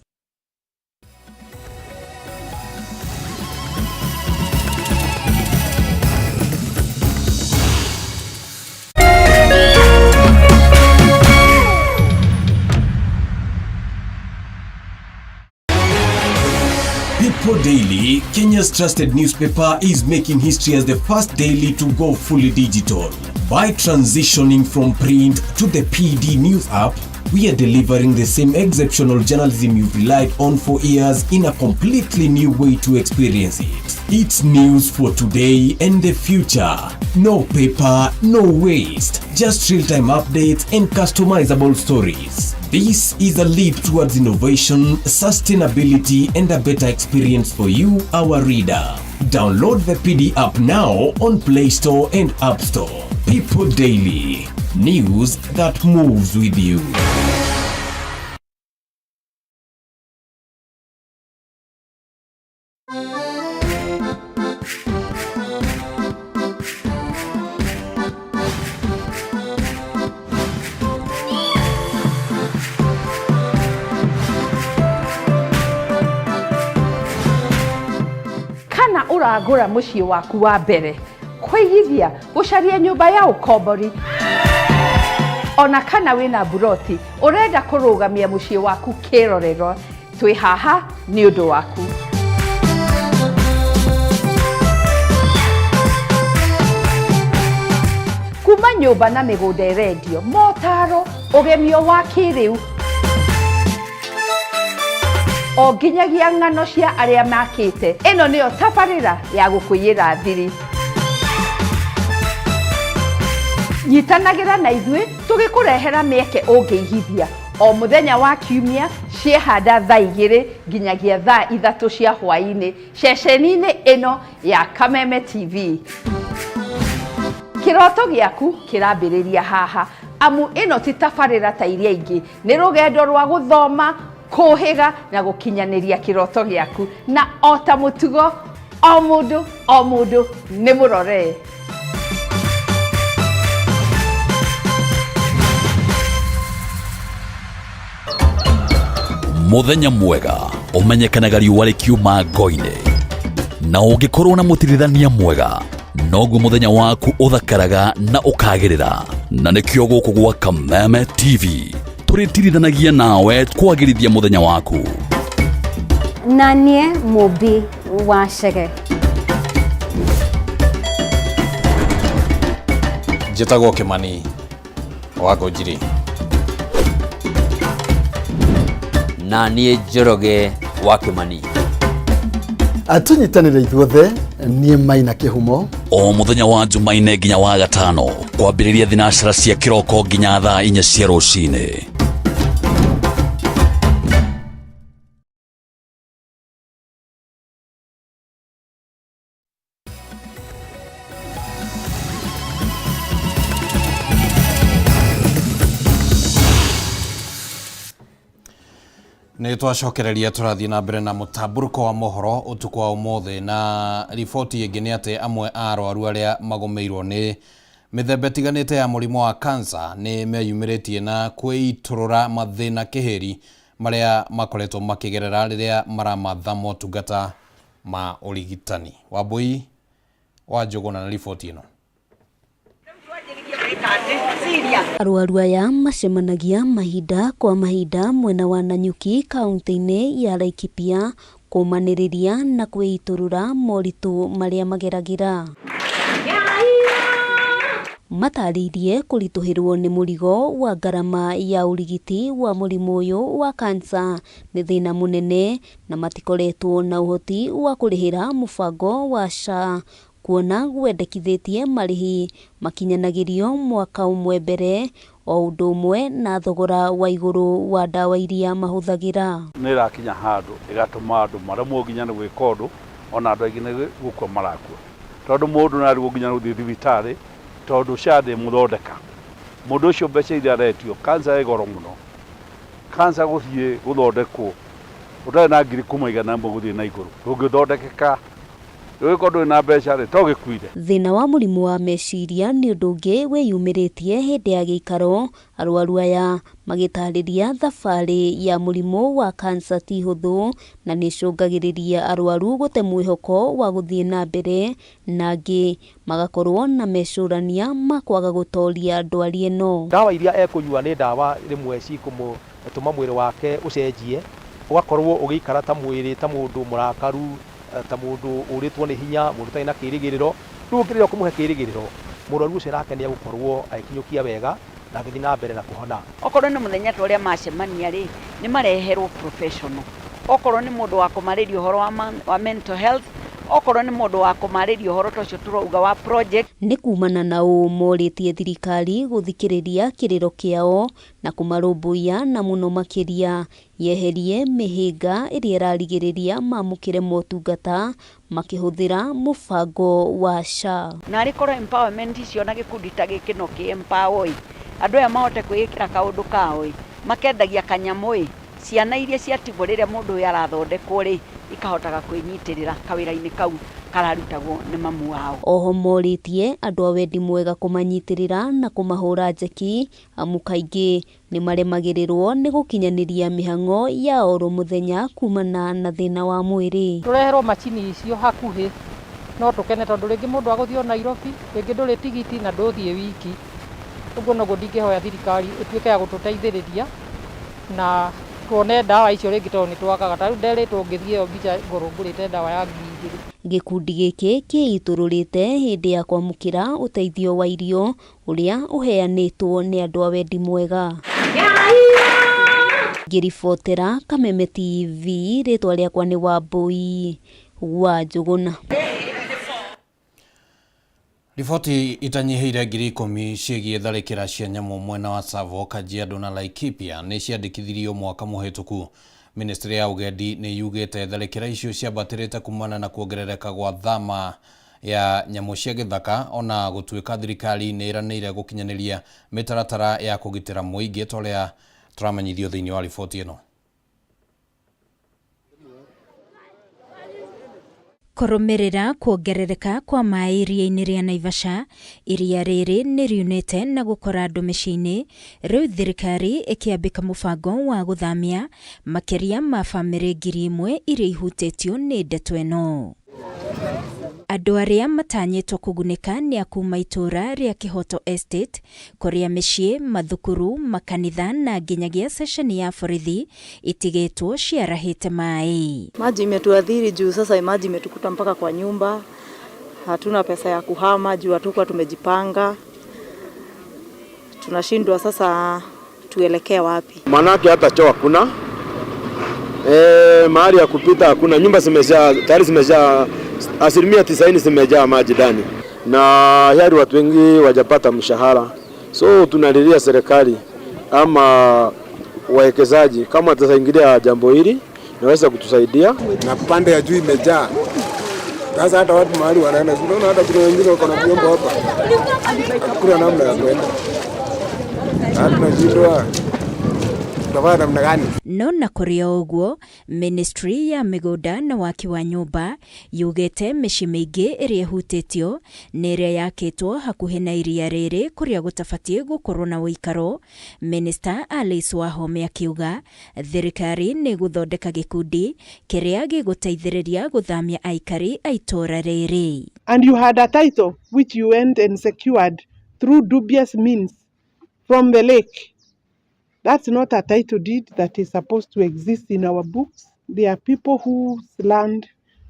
People Daily, Kenya's trusted newspaper, is making history as the first daily to go fully digital. By transitioning from print to the PD News app, we are delivering the same exceptional journalism you've relied on for years in a completely new way to experience it. It's news for today and the future. No paper, no waste. Just real-time updates and customizable stories. This is a leap towards innovation, sustainability, and a better experience for you, our reader. Download the PD app now on Play Store and App Store. People Daily. News that moves with you. Kana ũragũra mũciĩ waku wa mbere, kũigithia, gũcaria nyũmba ya ũkombori, ona kana wĩna mburoti ũrenda kũrũgamia mũciĩ waku kĩrorerwa, twĩ haha nĩ ũndũ waku. Kuma nyũmba na mĩgũnda ĩrendio, motaro, ũgemio wa kĩrĩu, o nginyagia ng'ano cia arĩa makĩte. Ĩno nĩyo tabarĩra ya gũkũiyĩra thiri. Nyitanagĩra na ithuĩ tũgĩkũrehera mĩeke ũngĩigithia o mũthenya wa kiumia ciehanda thaa 2 nginyagia thaa 3 cia hwaĩ-inĩ ceceni-inĩ ĩno ya Kameme TV. Kĩroto gĩaku kĩrambĩrĩria haha, amu ĩno ti tabarĩra ta iria ingĩ, nĩ rũgendo rwa gũthoma, kũhĩga na gũkinyanĩria kĩroto gĩaku, na o ta mũtugo o mũndũ o mũndũ nĩ mũrore. Mũthenya mwega ũmenyekanaga riũa rĩkiuma ngo-inĩ, na ũngĩkorwo na mũtirithania mwega noguo mũthenya waku ũthakaraga na ũkagĩrĩra. Na nĩkĩo gũkũ gwa Kameme TV tũrĩtirithanagia nawe kwagĩrithia mũthenya waku. Na niĩ Mũmbi wa Chege. Njĩtagwo Kĩmani wa Ngũnjiri. Na niĩ Njoroge wa Kĩmani. Tũnyitanĩre ithuothe, niĩ Maina Kĩhumo. O mũthenya wa Jumaine nginya wa gatano kwambĩrĩria thinacara cia kĩroko nginya thaa 4 cia rũcinĩ. Nĩ twacokereria tũrathiĩ na mbere na mũtambũrũko wa mohoro ũtukũ wa ũmũthĩ, na riboti ĩngĩ nĩ atĩ amwe a arwaru arĩa magũmĩirwo nĩ mĩthemba ĩtiganĩte ya mũrimũ wa kansa nĩ meyumĩrĩtie na kwĩitũrũra mathĩna kĩhĩri marĩa makoretwo makĩgerera rĩrĩa maramatha motungata ma ũrigitani. Wambui wa Njũgũna na riboti ĩno. Arwaru aya macemanagia mahinda kwa mahinda mwena wa Nanyuki kaunti-inĩ ya Laikipia kũmanĩrĩria na kwĩitũrũra moritũ marĩa mageragĩra. Matarĩirie kũritũhĩrwo nĩ mũrigo wa ngarama ya ũrigiti wa mũrimũ ũyũ wa kansa nĩ thĩna mũnene na matikoretwo na ũhoti wa kũrĩhĩra mũbango wa SHA kuona gwendekithĩtie marĩhi makinyanagĩrio mwaka ũmwe mbere o ũndũ ũmwe na thogora wa igũrũ wa ndawa iria mahũthagĩra. Nĩ ĩrakinya handũ ĩgatũma andũ maremwo nginya nĩ gwĩka ũndũ, ona andũ aingĩ nĩ gũkua marakua tondũ mũndũ nĩ arigwo nginya gũthiĩ thibitarĩ tondũ SHA ndĩmũthondeka. Mũndũ ũcio mbeca iria aretio, kansa ĩ goro mũno. Kansa gũthiĩ gũthondekwo ũtarĩ na ngiri kuma 100 gũthiĩ na igũrũ ndũngĩthondekeka. Ũngĩkorwo ndũrĩ na mbeca rĩ, to gĩkuire. Thĩna wa mũrimũ wa meciria nĩ ũndũ ũngĩ wĩyumĩrĩtie hĩndĩ ya gĩikaro, arwaru aya magĩtarĩria thabarĩ ya mũrimũ wa kansa ti hũthũ na nĩĩcũngagĩrĩria arwaru gũte mwĩhoko wa gũthiĩ na mbere na angĩ magakorwo na mecũrania ma kwaga gũtoria ndwari ĩno. Ndawa iria ekũnyua nĩ ndawa rĩmwe cikũmũtũma mwĩrĩ wake ũcenjie, ũgakorwo ũgĩikara ta mwĩrĩ ta mũndũ mũrakaru, ta mũndũ ũrĩtwo nĩ hinya, mũndũ ũtarĩ na kĩrĩgĩrĩro. Rĩu ũngĩrĩra kũmũhe kĩrĩgĩrĩro, mũrwaru ũcio nake nĩ egũkorwo agĩkinyũkia wega na agĩthiĩ na mbere na kũhona. Okorwo nĩ mũthenya ta ũrĩa macemania rĩ, nĩ mareherwo professional. Okorwo nĩ mũndũ wa kũmarĩria ũhoro wa mental health, okorwo nĩ mũndũ wa kũmarĩria ũhoro ta ũcio tũrauga wa project. Nĩ kumana na ũũ morĩtie thirikari gũthikĩrĩria kĩrĩro kĩao na kũmarũmbũiya na mũno makĩria yeherie mĩhĩnga ĩrĩa ĩrarigĩrĩria mamũkĩre motungata makĩhũthĩra mũbango wa SHA. Na arĩ korwo empowerment icio na gĩkundi ta gĩkĩ no kĩ empower ĩ, andũ aya mahote kwĩĩkĩra kaũndũ kao ĩ, makendagia kanyamũ ĩ, ciana iria ciatigwo rĩrĩa mũndũ ũyũ arathondekwo rĩ, ikahotaga kwĩnyitĩrĩra kawĩra-inĩ kau kararutagwo nĩ mamu wao. Oho morĩtie andũ a wendi mwega kũmanyitĩrĩra na kũmahũra njeki amu kaingĩ nĩ maremagĩrĩrwo nĩ gũkinyanĩria mĩhang'o ya oro mũthenya kumana na thĩna wa mwĩrĩ. Tũreherwo macini icio hakuhĩ no tũkene tondũ rĩngĩ mũndũ agũthiĩ o Nairobi, rĩngĩ ndũrĩ tigiti na ndũthiĩ wiki. Ũguo noguo ndingĩhoya thirikari ĩtuĩke ya gũtũteithĩrĩria na tuone ndawa icio rĩngĩ tondũ nĩ twagaga. Ta rĩu nderĩtwo ngĩthiĩ ĩyo mbica ngorwo ngũrĩte ndawa ya ngiri igĩrĩ. Gĩkundi gĩkĩ kĩitũrũrĩte hĩndĩ ya kwamũkĩra ũteithio wa irio ũrĩa ũheanĩtwo nĩ andũ a wendi mwega. Ngĩribotera Kameme TV, rĩtwa rĩakwa nĩ Wambui wa Njũgũna. Riboti itanyihĩire 10,000 ciĩgiĩ tharĩkĩra cia nyamũ mwena wa Tsavo, Kajiado na Laikipia nĩ ciandĩkithirio mwaka mũhĩtũku. Ministry ya ũgendi nĩ yugĩte tharĩkĩra icio ciambatĩrĩte kumana na kuongerereka gwa thama ya nyamũ cia gĩthaka, ona gũtuĩka thirikari nĩ ĩranĩire gũkinyanĩria mĩtaratara ya kũgitĩra mũingĩ ta ũrĩa tũramenyithio thĩinĩ wa riboti ĩno. Kũrũmĩrĩra kuongerereka kwa maĩ iria-inĩ rĩa Naivasha, iria rĩrĩ nĩ riunĩte na gũkora andũ mĩciĩ-inĩ, rĩu thirikari ĩkĩambĩka mũbango wa gũthamia makĩria ma bamĩrĩ 1,000 iria ihutĩtio nĩ ndeto ĩno. Andũ arĩa matanyĩtwo kũgunĩka nĩ a kuma itũũra rĩa Kĩhoto Estate, kũrĩa mĩciĩ, mathukuru, makanitha na nginyagia ceceni ya borithi itigĩtwo ciarahĩte maĩ. Maji imetuathiri juu sasa maji imetukuta mpaka kwa nyumba. Hatuna pesa ya kuhama juu hatukuwa tumejipanga. Tunashindwa sasa tuelekee wapi? Manake hata choo hakuna, mahali ya kupita hakuna, nyumba zimejaa tayari, zimejaa 90% zimejaa maji ndani, na hali watu wengi wajapata mshahara, so tunalilia serikali ama wawekezaji kama wataingilia jambo hili naweza kutusaidia. Na pande ya juu imejaa sasa, hata watu mahali wanaenda, unaona hata kuna wengine wako na vyombo hapa, hakuna namna ya kuenda, tunashindwa tutafanya namna gani? No na kũrĩ o ũguo, ministry ya mĩgũnda na waki wa nyũmba yugĩte mĩciĩ mĩingĩ ĩrĩa ĩhutĩtio nĩ ĩrĩa yakĩtwo hakuhĩ na iria rĩrĩ kũrĩa gũtabatiĩ gũkorwo na ũikaro. Minister Alice Wahome akiuga thirikari nĩ ĩgũthondeka gĩkundi kĩrĩa gĩgũteithĩrĩria gũthamia aikari a itũũra rĩrĩ. And you had a title which you went and secured through dubious means from the lake. That's not a title deed that is supposed to exist in our books. There are people whose land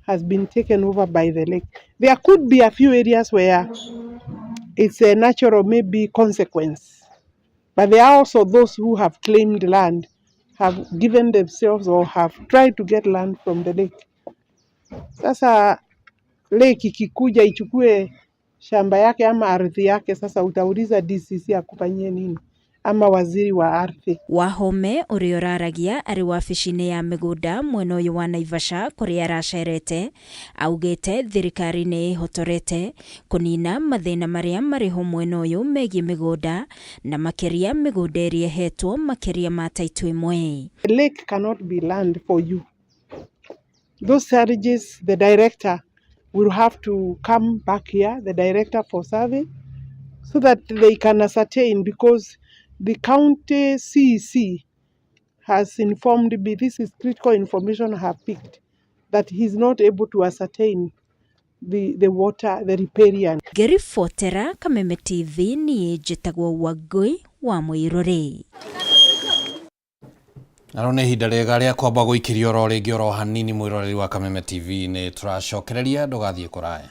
has been taken over by the lake. There could be a few areas where it's a natural maybe consequence. But there are also those who have claimed land, have given themselves or have tried to get land from the lake. Sasa lake ikikuja ichukue shamba yake ama ardhi yake, sasa utauliza DCC akufanyie nini ama waziri wa ardhi. Wahome ũrĩa ũraragia arĩ wabici-inĩ ya mĩgũnda mwena ũyũ wa Naivasha kũrĩa aracerete augĩte thirikari nĩ ĩhotorete kũnina mathĩna marĩa marĩ ho mwena ũyũ megiĩ mĩgũnda na makĩria mĩgũnda ĩrĩa ĩhetwo makĩria ma taitũ ĩmwe. The lake cannot be land for you. Those charges, the director will have to come back here, the director for survey, so that they can ascertain, because the county CEC has informed me, this is critical information I have picked, that he's not able to ascertain the water, the riparian. Ngĩribotera Kameme TV niĩ njĩtagwo Wangũi wa Mũirũrĩ. Naro nĩ ihinda rĩega rĩa kwamba gũikĩria oro rĩngĩ oro hanini mwĩroreri wa Kameme TV nĩ tũracokereria ndũgathiĩ kũraya.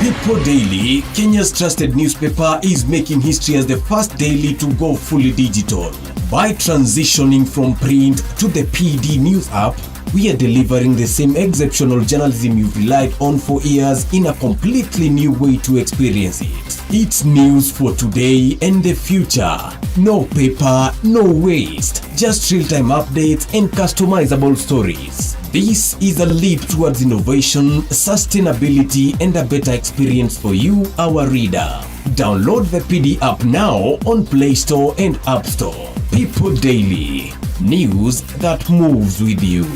People Daily, Kenya's trusted newspaper, is making history as the first daily to go fully digital. By transitioning from print to the PD News app, we are delivering the same exceptional journalism you've relied on for years in a completely new way to experience it. It's news for today and the future. No paper, no waste. Just real-time updates and customizable stories. This is a leap towards innovation, sustainability, and a better experience for you, our reader. Download the PD app now on Play Store and App Store. People Daily. News that moves with you.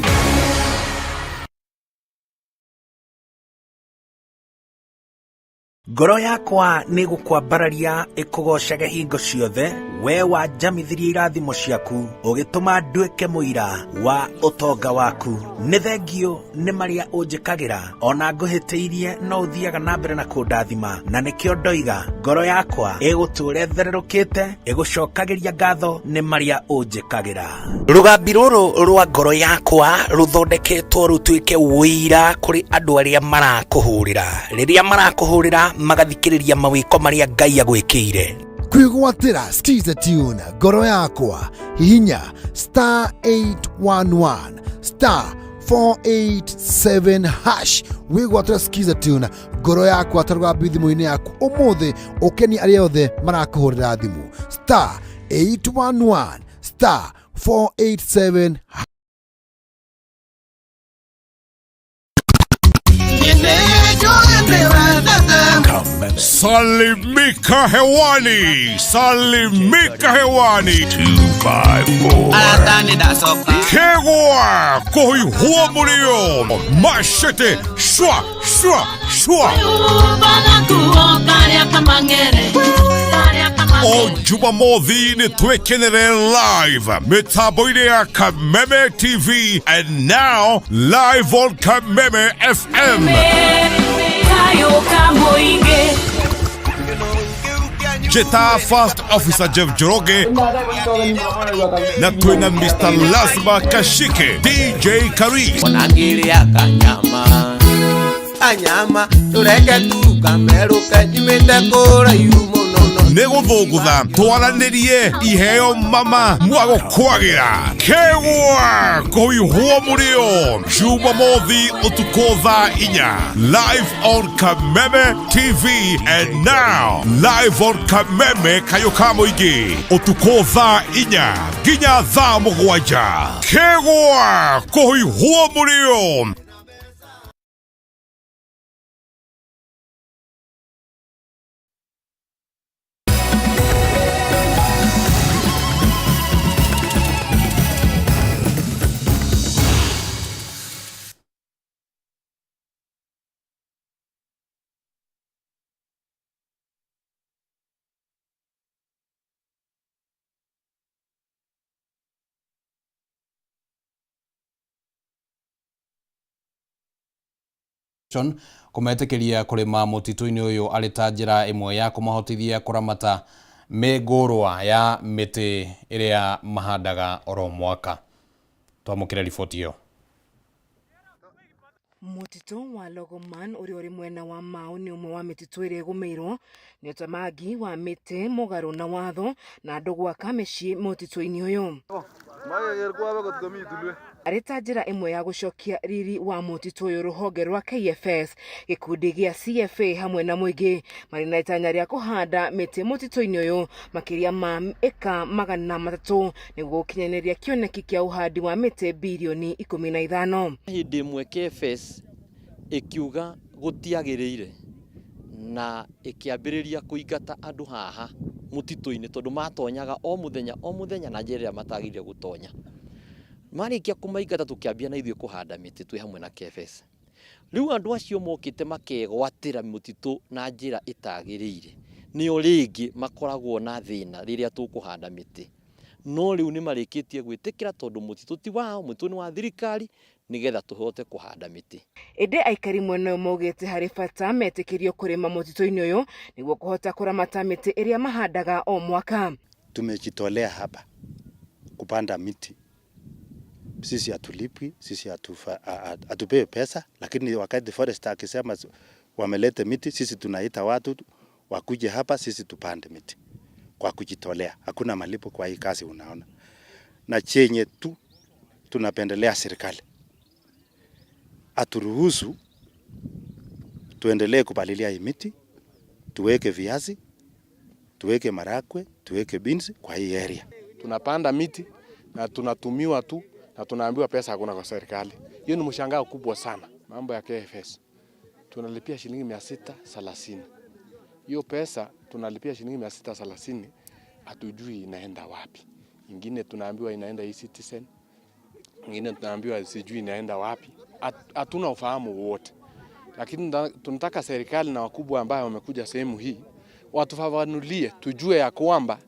Ngoro yakwa nĩ gũkwambararia ĩkũgoocage hingo ciothe, we wanjamithirie irathimo ciaku, ũgĩtũma nduĩke mũira wa ũtonga waku. Nĩ thengio nĩ marĩa ũnjĩkagĩra, ona ngũhĩtĩirie no ũthiaga na mbere na kũndathima, na nĩkĩo ndoiga ngoro yakwa ĩgũtũũra ĩthererũkĩte, ĩgũcokagĩria ngatho nĩ marĩa ũnjĩkagĩra. Rũgambi rũrũ rwa ngoro yakwa rũthondeketwo rũtuĩke ũira kũrĩ andũ arĩa marakũhũrĩra, rĩrĩa marakũhũrĩra magathikĩrĩria mawĩko marĩa Ngai agwĩkĩire. Kwĩgwatĩra skiza tune ngoro yakwa hihinya star 811 star 487 hash wĩgwatĩra skiza tune ngoro yakwa ta rũgambi thimũ-inĩ yaku ũmũthĩ ũkenie arĩa othe marakũhũrĩra thimũ star 811 star 487. Salimika hewani, salimika hewani. 254. Kegwa kohi huo murio. Machete shwa shwa shwa. O Jumamothi nĩ twĩkenere live mĩtambo-inĩ ya Kameme TV and now live on Kameme FM. Njĩta First Officer Jeff Njoroge na twĩna Mr. Lazima Kashike DJ Karis. Onangĩrĩa kanyama kanyama tũreke tu kamerũke nyumĩte kũraihu mũno. Nĩ gũthũngũtha twaranĩrie iheo mama mwagũkwagĩra kegwa kũihwo mũrĩo Jumamothi ũtukũ thaa 4 live on Kameme TV and now live on Kameme kayũ ka mũingĩ ũtukũ thaa 4 nginya thaa 7 kegwa kũihwo mũrĩo. Kũmetĩkĩria kũrĩma mũtitũ-inĩ ũyũ arĩ ta njĩra ĩmwe ya kũmahotithia kũramata mĩngũrwa ya mĩtĩ ĩrĩa mahandaga oro mwaka. Twamũkĩre riboti ĩyo. Mũtitũ wa Logoman ũrĩa ũrĩ mwena wa Mau nĩ ũmwe wa mĩtitũ ĩrĩa ĩgũmĩirwo nĩ ũtemangi wa mĩtĩ mũgarũ na watho na andũ gwaka mĩciĩ mũtitũ-inĩ ũyũ. Arĩ ta njĩra ĩmwe ya gũcokia riri wa mũtitũ ũyũ, rũhonge rwa KFS, gĩkundi gĩa CFA hamwe na mũingĩ marĩ na itanya rĩa kũhanda mĩtĩ mũtitũ-inĩ ũyũ makĩria ma ĩka 300 nĩguo gũkinyanĩria kĩoneki kĩa ũhandi wa mĩtĩ birioni 15. Hĩndĩ ĩmwe KFS ĩkiuga gũtiagĩrĩire na ĩkĩambĩrĩria kũingata andũ haha mũtitũ-inĩ tondũ matonyaga o mũthenya o mũthenya na njĩra ĩrĩa matagĩrĩire gũtonya. Marĩkia kũmaingata tũkĩambia na ithuĩ kũhanda mĩtĩ twĩ hamwe na KFS. Rĩu andũ acio mokĩte makegwatĩra mũtitũ na njĩra ĩtagĩrĩire nĩo rĩngĩ makoragwo na thĩna rĩrĩa tũkũhanda mĩtĩ. No rĩu nĩ marĩkĩtie gwĩtĩkĩra tondũ mũtitũ ti wao, mũtitũ nĩ wa thirikari nĩgetha tũhote kũhanda mĩtĩ. Ĩndĩ aikari mwena ũyũ maugĩte harĩ bata metĩkĩrio kũrĩma mũtitũ-inĩ ũyũ nĩguo kũhota kũramata mĩtĩ ĩrĩa mahandaga o mwaka. Tumejitolea hapa kupanda miti. Sisi hatulipwi, sisi hatupewi pesa, lakini wakati forest akisema wamelete miti, sisi tunaita watu wakuje hapa, sisi tupande miti kwa kujitolea. Hakuna malipo kwa hii kazi, unaona. Na chenye tu tunapendelea serikali aturuhusu tuendelee kupalilia hii miti, tuweke viazi, tuweke marakwe, tuweke beans kwa hii area. Tunapanda miti na tunatumiwa tu na tunaambiwa pesa hakuna kwa serikali. Hiyo ni mshangao kubwa sana. Mambo ya KFS tunalipia shilingi 630. Hiyo pesa tunalipia shilingi 630, hatujui inaenda wapi. Ingine tunaambiwa inaenda e-Citizen, ingine tunaambiwa sijui inaenda wapi. Hatuna ufahamu wote. Lakini tunataka serikali na wakubwa ambao wamekuja sehemu hii watufafanulie, tujue ya kwamba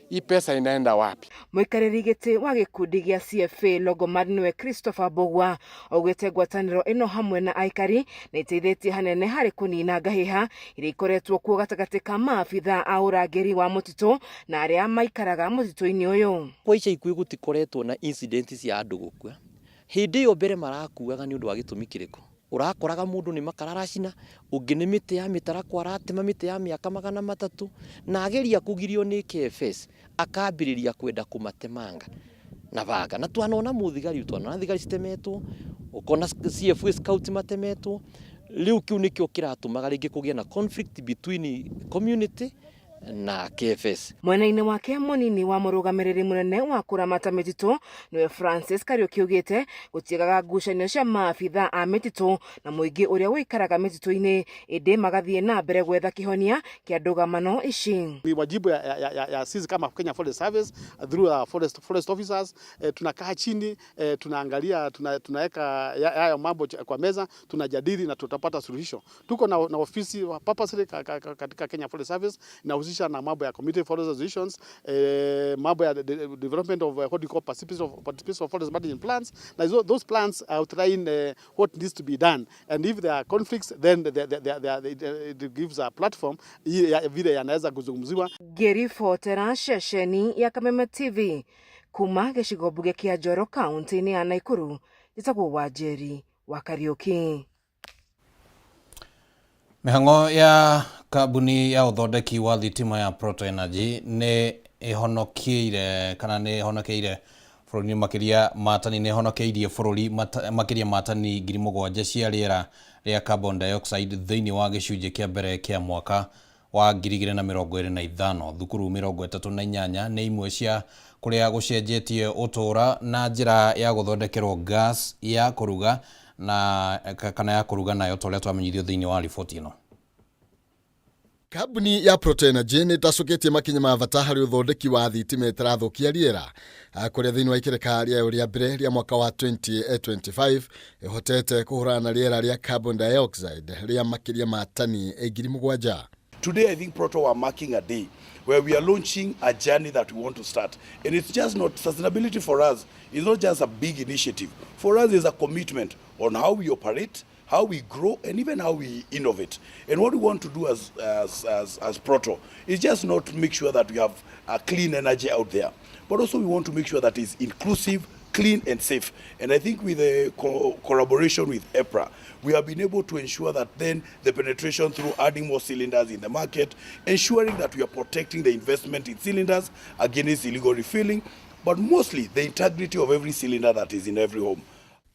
hii pesa inaenda wapi. Mũikarĩri gĩtĩ wa gĩkundi gĩa CFA Logoman nĩwe Christopher Mbugua augĩte ngwatanĩro ĩno hamwe na aikari nĩ ĩteithĩtie hanene harĩ kũnina ngahĩha iria ikoretwo kuo gatagatĩ ka maabitha a ũrangĩri wa mũtitũ na arĩa maikaraga mũtitũ-inĩ ũyũ. Kwa ica ikuhĩ gũtikoretwo na incident cia andũ gũkua. Hĩndĩ ĩyo mbere marakuaga nĩ ũndũ wa gĩtũmi kĩrĩkũ? Ũrakoraga mũndũ nĩ makara aracina, ũngĩ nĩ mĩtĩ ya mĩtarakwa aratema mĩtĩ ya mĩaka 300, na ageria kũgirio nĩ KFS akambĩrĩria kwenda kũmatemanga na banga. Na twanona mũthigari, twanona thigari citemetwo, ũkona CFA scout matemetwo. Rĩu kĩu nĩkĩo kĩratũmaga rĩngĩ kũgĩe na conflict between community na KFS. Mwena-inĩ wake mũnini wa mũrũgamĩrĩri mũnene wa kũramata mĩtitũ nĩwe Francis Kariuki augĩte gũtiagaga ngucanio cia maabitha a mĩtitũ na mũingĩ ũrĩa ũikaraga mĩtitũ-inĩ, ĩndĩ magathiĩ na mbere gwetha kĩhonia kĩa ndũgamano ici. Ni wajibu ya sisi kama Kenya Forest Service through our forest officers, tunakaa chini, tunaangalia, tunaweka hayo mambo kwa meza, tunajadili na tutapata suluhisho. Tuko na ofisi wa purposely katika Kenya Forest Service na Tunajihusisha na mambo ya community forest associations, mambo ya development of what we call participation of forest management plans. Na those plans outline what needs to be done, and if there are conflicts, then it gives a platform ya vile yanaweza kuzungumziwa. Ngĩribotera ceceni ya Kameme TV kuma gĩcigo mbunge kĩa Njoro kaunti-inĩ ya Naikuru, njĩtagwo Wanjeri wa Kariũki. Mĩhang'o ya kambuni ya ũthondeki wa thitima ya Proto Energy nĩ ĩhonokeire kana nĩ ĩhonokeire bũrũri makĩria ma tani nĩ ĩhonokeirie bũrũri makĩria ma tani 7,000 cia rĩera rĩa carbon dioxide thĩinĩ wa gĩcunjĩ kĩa mbere kĩa mwaka wa 2025. Thukuru 38 nĩ imwe cia kũrĩa gũcenjetie ũtũũra na njĩra ya gũthondekerwo gas ya kũruga na kana ya kũruga nayo ta ũrĩa twamenyithio thĩinĩ wa riboti ĩno. Kambuni ya Proto Energy nĩ ĩtacũkĩtie makinya ma bata harĩ ũthondeki wa thitima ĩtarathũkia rĩera, kũrĩa thĩinĩ wa ikereka rĩayo rĩa mbere rĩa mwaka wa 2025 ĩhotete kũhũrana na rĩera rĩa carbon dioxide rĩa makĩria ma tani 7,000. Today, I think Proto are marking a day where we are launching a journey that we want to start. And it's just not sustainability for us, it's not just a big initiative. For us, it's a commitment on how we operate, how we grow, and even how we innovate. And what we want to do as Proto is just not make sure that we have a clean energy out there, but also we want to make sure that it's inclusive, clean and safe. And I think with the collaboration with EPRA, we have been able to ensure that then the penetration through adding more cylinders in the market, ensuring that we are protecting the investment in cylinders against illegal refilling, but mostly the integrity of every cylinder that is in every home.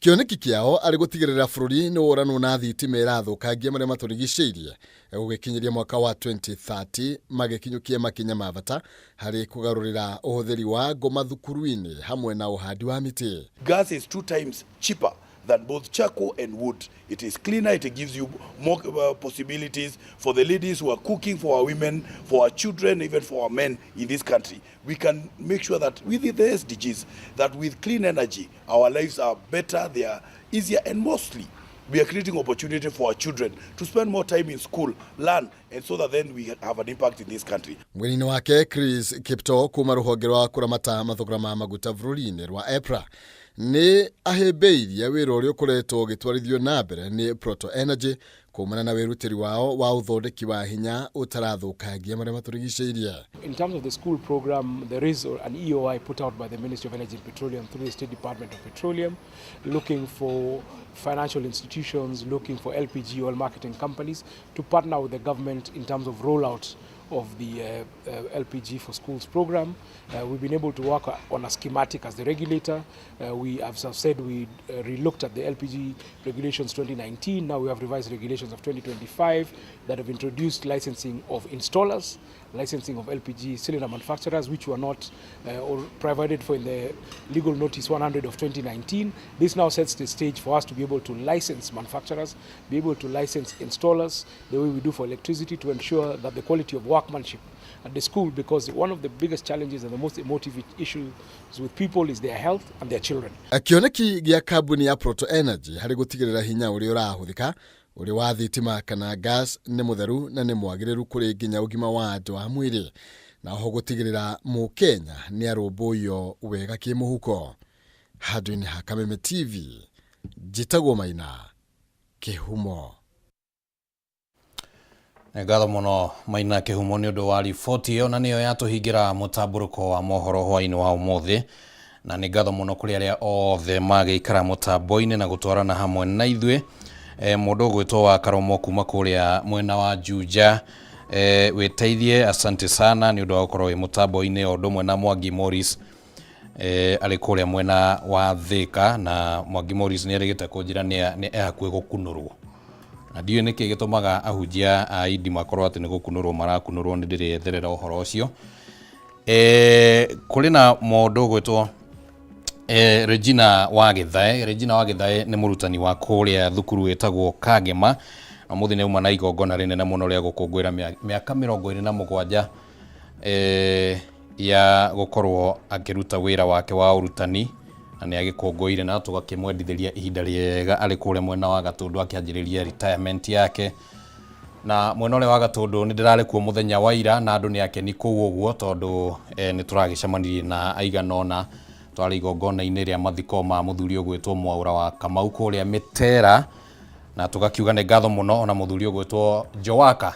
Kĩoneki kĩao arĩ gũtigĩrĩra bũrũri nĩ woranwo na thitima ĩrathũkangia marĩa matũrigicĩirie gũgĩkinyĩria mwaka wa 2030, magĩkinyũkia makinya ma bata harĩ kũgarũrĩra ũhũthĩri wa ngũ mathukuru-inĩ hamwe na ũhandi wa mĩtĩ. Gas is 2 times cheaper than both charcoal and wood. It is cleaner, it gives you more possibilities for the ladies who are cooking, for our women, for our children, even for our men in this country. We can make sure that with the SDGs, that with clean energy, our lives are better, they are easier, and mostly we are creating opportunity for our children to spend more time in school, learn, and so that then we have an impact in this country. Mwena-inĩ wake, Chris Kipto kuma rũhonge rwa kũramata mathogora ma maguta bũrũri-inĩ rwa EPRA nĩ ahĩmbĩirie wĩra ũrĩa ũkoretwo ũgĩtwarithio na mbere nĩ Proto Energy kumana na wĩrutĩri wao wa ũthondeki wa hinya ũtarathũkangia marĩa matũrigicĩirie. In terms of the school program, there is an EOI put out by the Ministry of Energy and Petroleum through the State Department of Petroleum, looking for financial institutions, looking for LPG oil marketing companies to partner with the government in terms of rollout of the LPG for schools program. We've been able to work on a schematic as the regulator. We, as I've said, we relooked at the LPG regulations 2019. Now we have revised regulations of 2025 that have introduced licensing of installers, licensing of LPG cylinder manufacturers, which were not or provided for in the legal notice 100 of 2019. This now sets the stage for us to be able to license manufacturers, be able to license installers the way we do for electricity, to ensure that the quality of workmanship at the school, because one of the biggest challenges and the most emotive issues with people is their health and their children. Kĩoneki gĩa kambuni ya Proto Energy harĩ gũtigĩrĩra hinya ũrĩa ũrahũthĩka ũrĩ wa thitima kana gas nĩ mũtheru na nĩ mwagĩrĩru kũrĩ nginya ũgima wa andũ wa mwĩrĩ, na oho gũtigĩrĩra mũkenya nĩ arũmbũiyo wega kĩmũhuko. Handũ-inĩ ha Kameme TV, njĩtagwo Maina Kĩhumo. Nĩ ngatho mũno Maina Kĩhumo nĩ ũndũ wa riboti ĩyo, na nĩyo yatũhingĩra mũtambũrũko wa mohoro hwaĩ-inĩ wa ũmũthĩ, na nĩ ngatho mũno kũrĩ arĩa othe magĩikara mũtambo-inĩ na gũtwarana hamwe na ithuĩ. Mũndũ ũgwĩtwo wa Karomo kuma kũrĩa mwena wa Juja, wĩteithie, asante sana nĩ ũndũ wa gũkorwo wĩ mũtambo-inĩ, o ũndũ ũmwe na Mwangi Morris, arĩ kũrĩa mwena wa Thika, na Mwangi Morris nĩ erĩgĩte kũnjĩra nĩ e hakuhĩ gũkunũrwo, na ndiũĩ nĩkĩ gĩtũmaga ahunjia a indi makorwo atĩ nĩ gũkunũrwo marakunũrwo, nĩ ndĩrĩetherera ũhoro ũcio. Kũrĩ na mũndũ ũgwĩtwo Regina wa Gĩthae. Regina wa Gĩthae nĩ mũrutani wa kũrĩa thukuru ĩtagwo Kagema, na ũmũthĩ nĩ auma na igongona rĩnene mũno rĩa gũkũngũĩra mĩaka 27 ya gũkorwo akĩruta wĩra wake wa ũrutani, na nĩ agĩkũngũĩire na tũgakĩmwendithĩria ihinda rĩega arĩ kũrĩa mwena wa Gatũndũ akĩanjĩrĩria retirement yake. Na mwena ũrĩa wa Gatũndũ nĩ ndĩrarĩ kuo mũthenya wa ira na andũ nĩ akeni kũu ũguo tondũ nĩ tũragĩcemanirie na aigana ũna. Twarĩ igongona-inĩ rĩa mathiko ma mũthuri ũgwĩtwo Mwaũra wa Kamau kũrĩa Mĩtera, na tũgakiuga nĩ ngatho mũno ona mũthuri ũgwĩtwo Jowaka.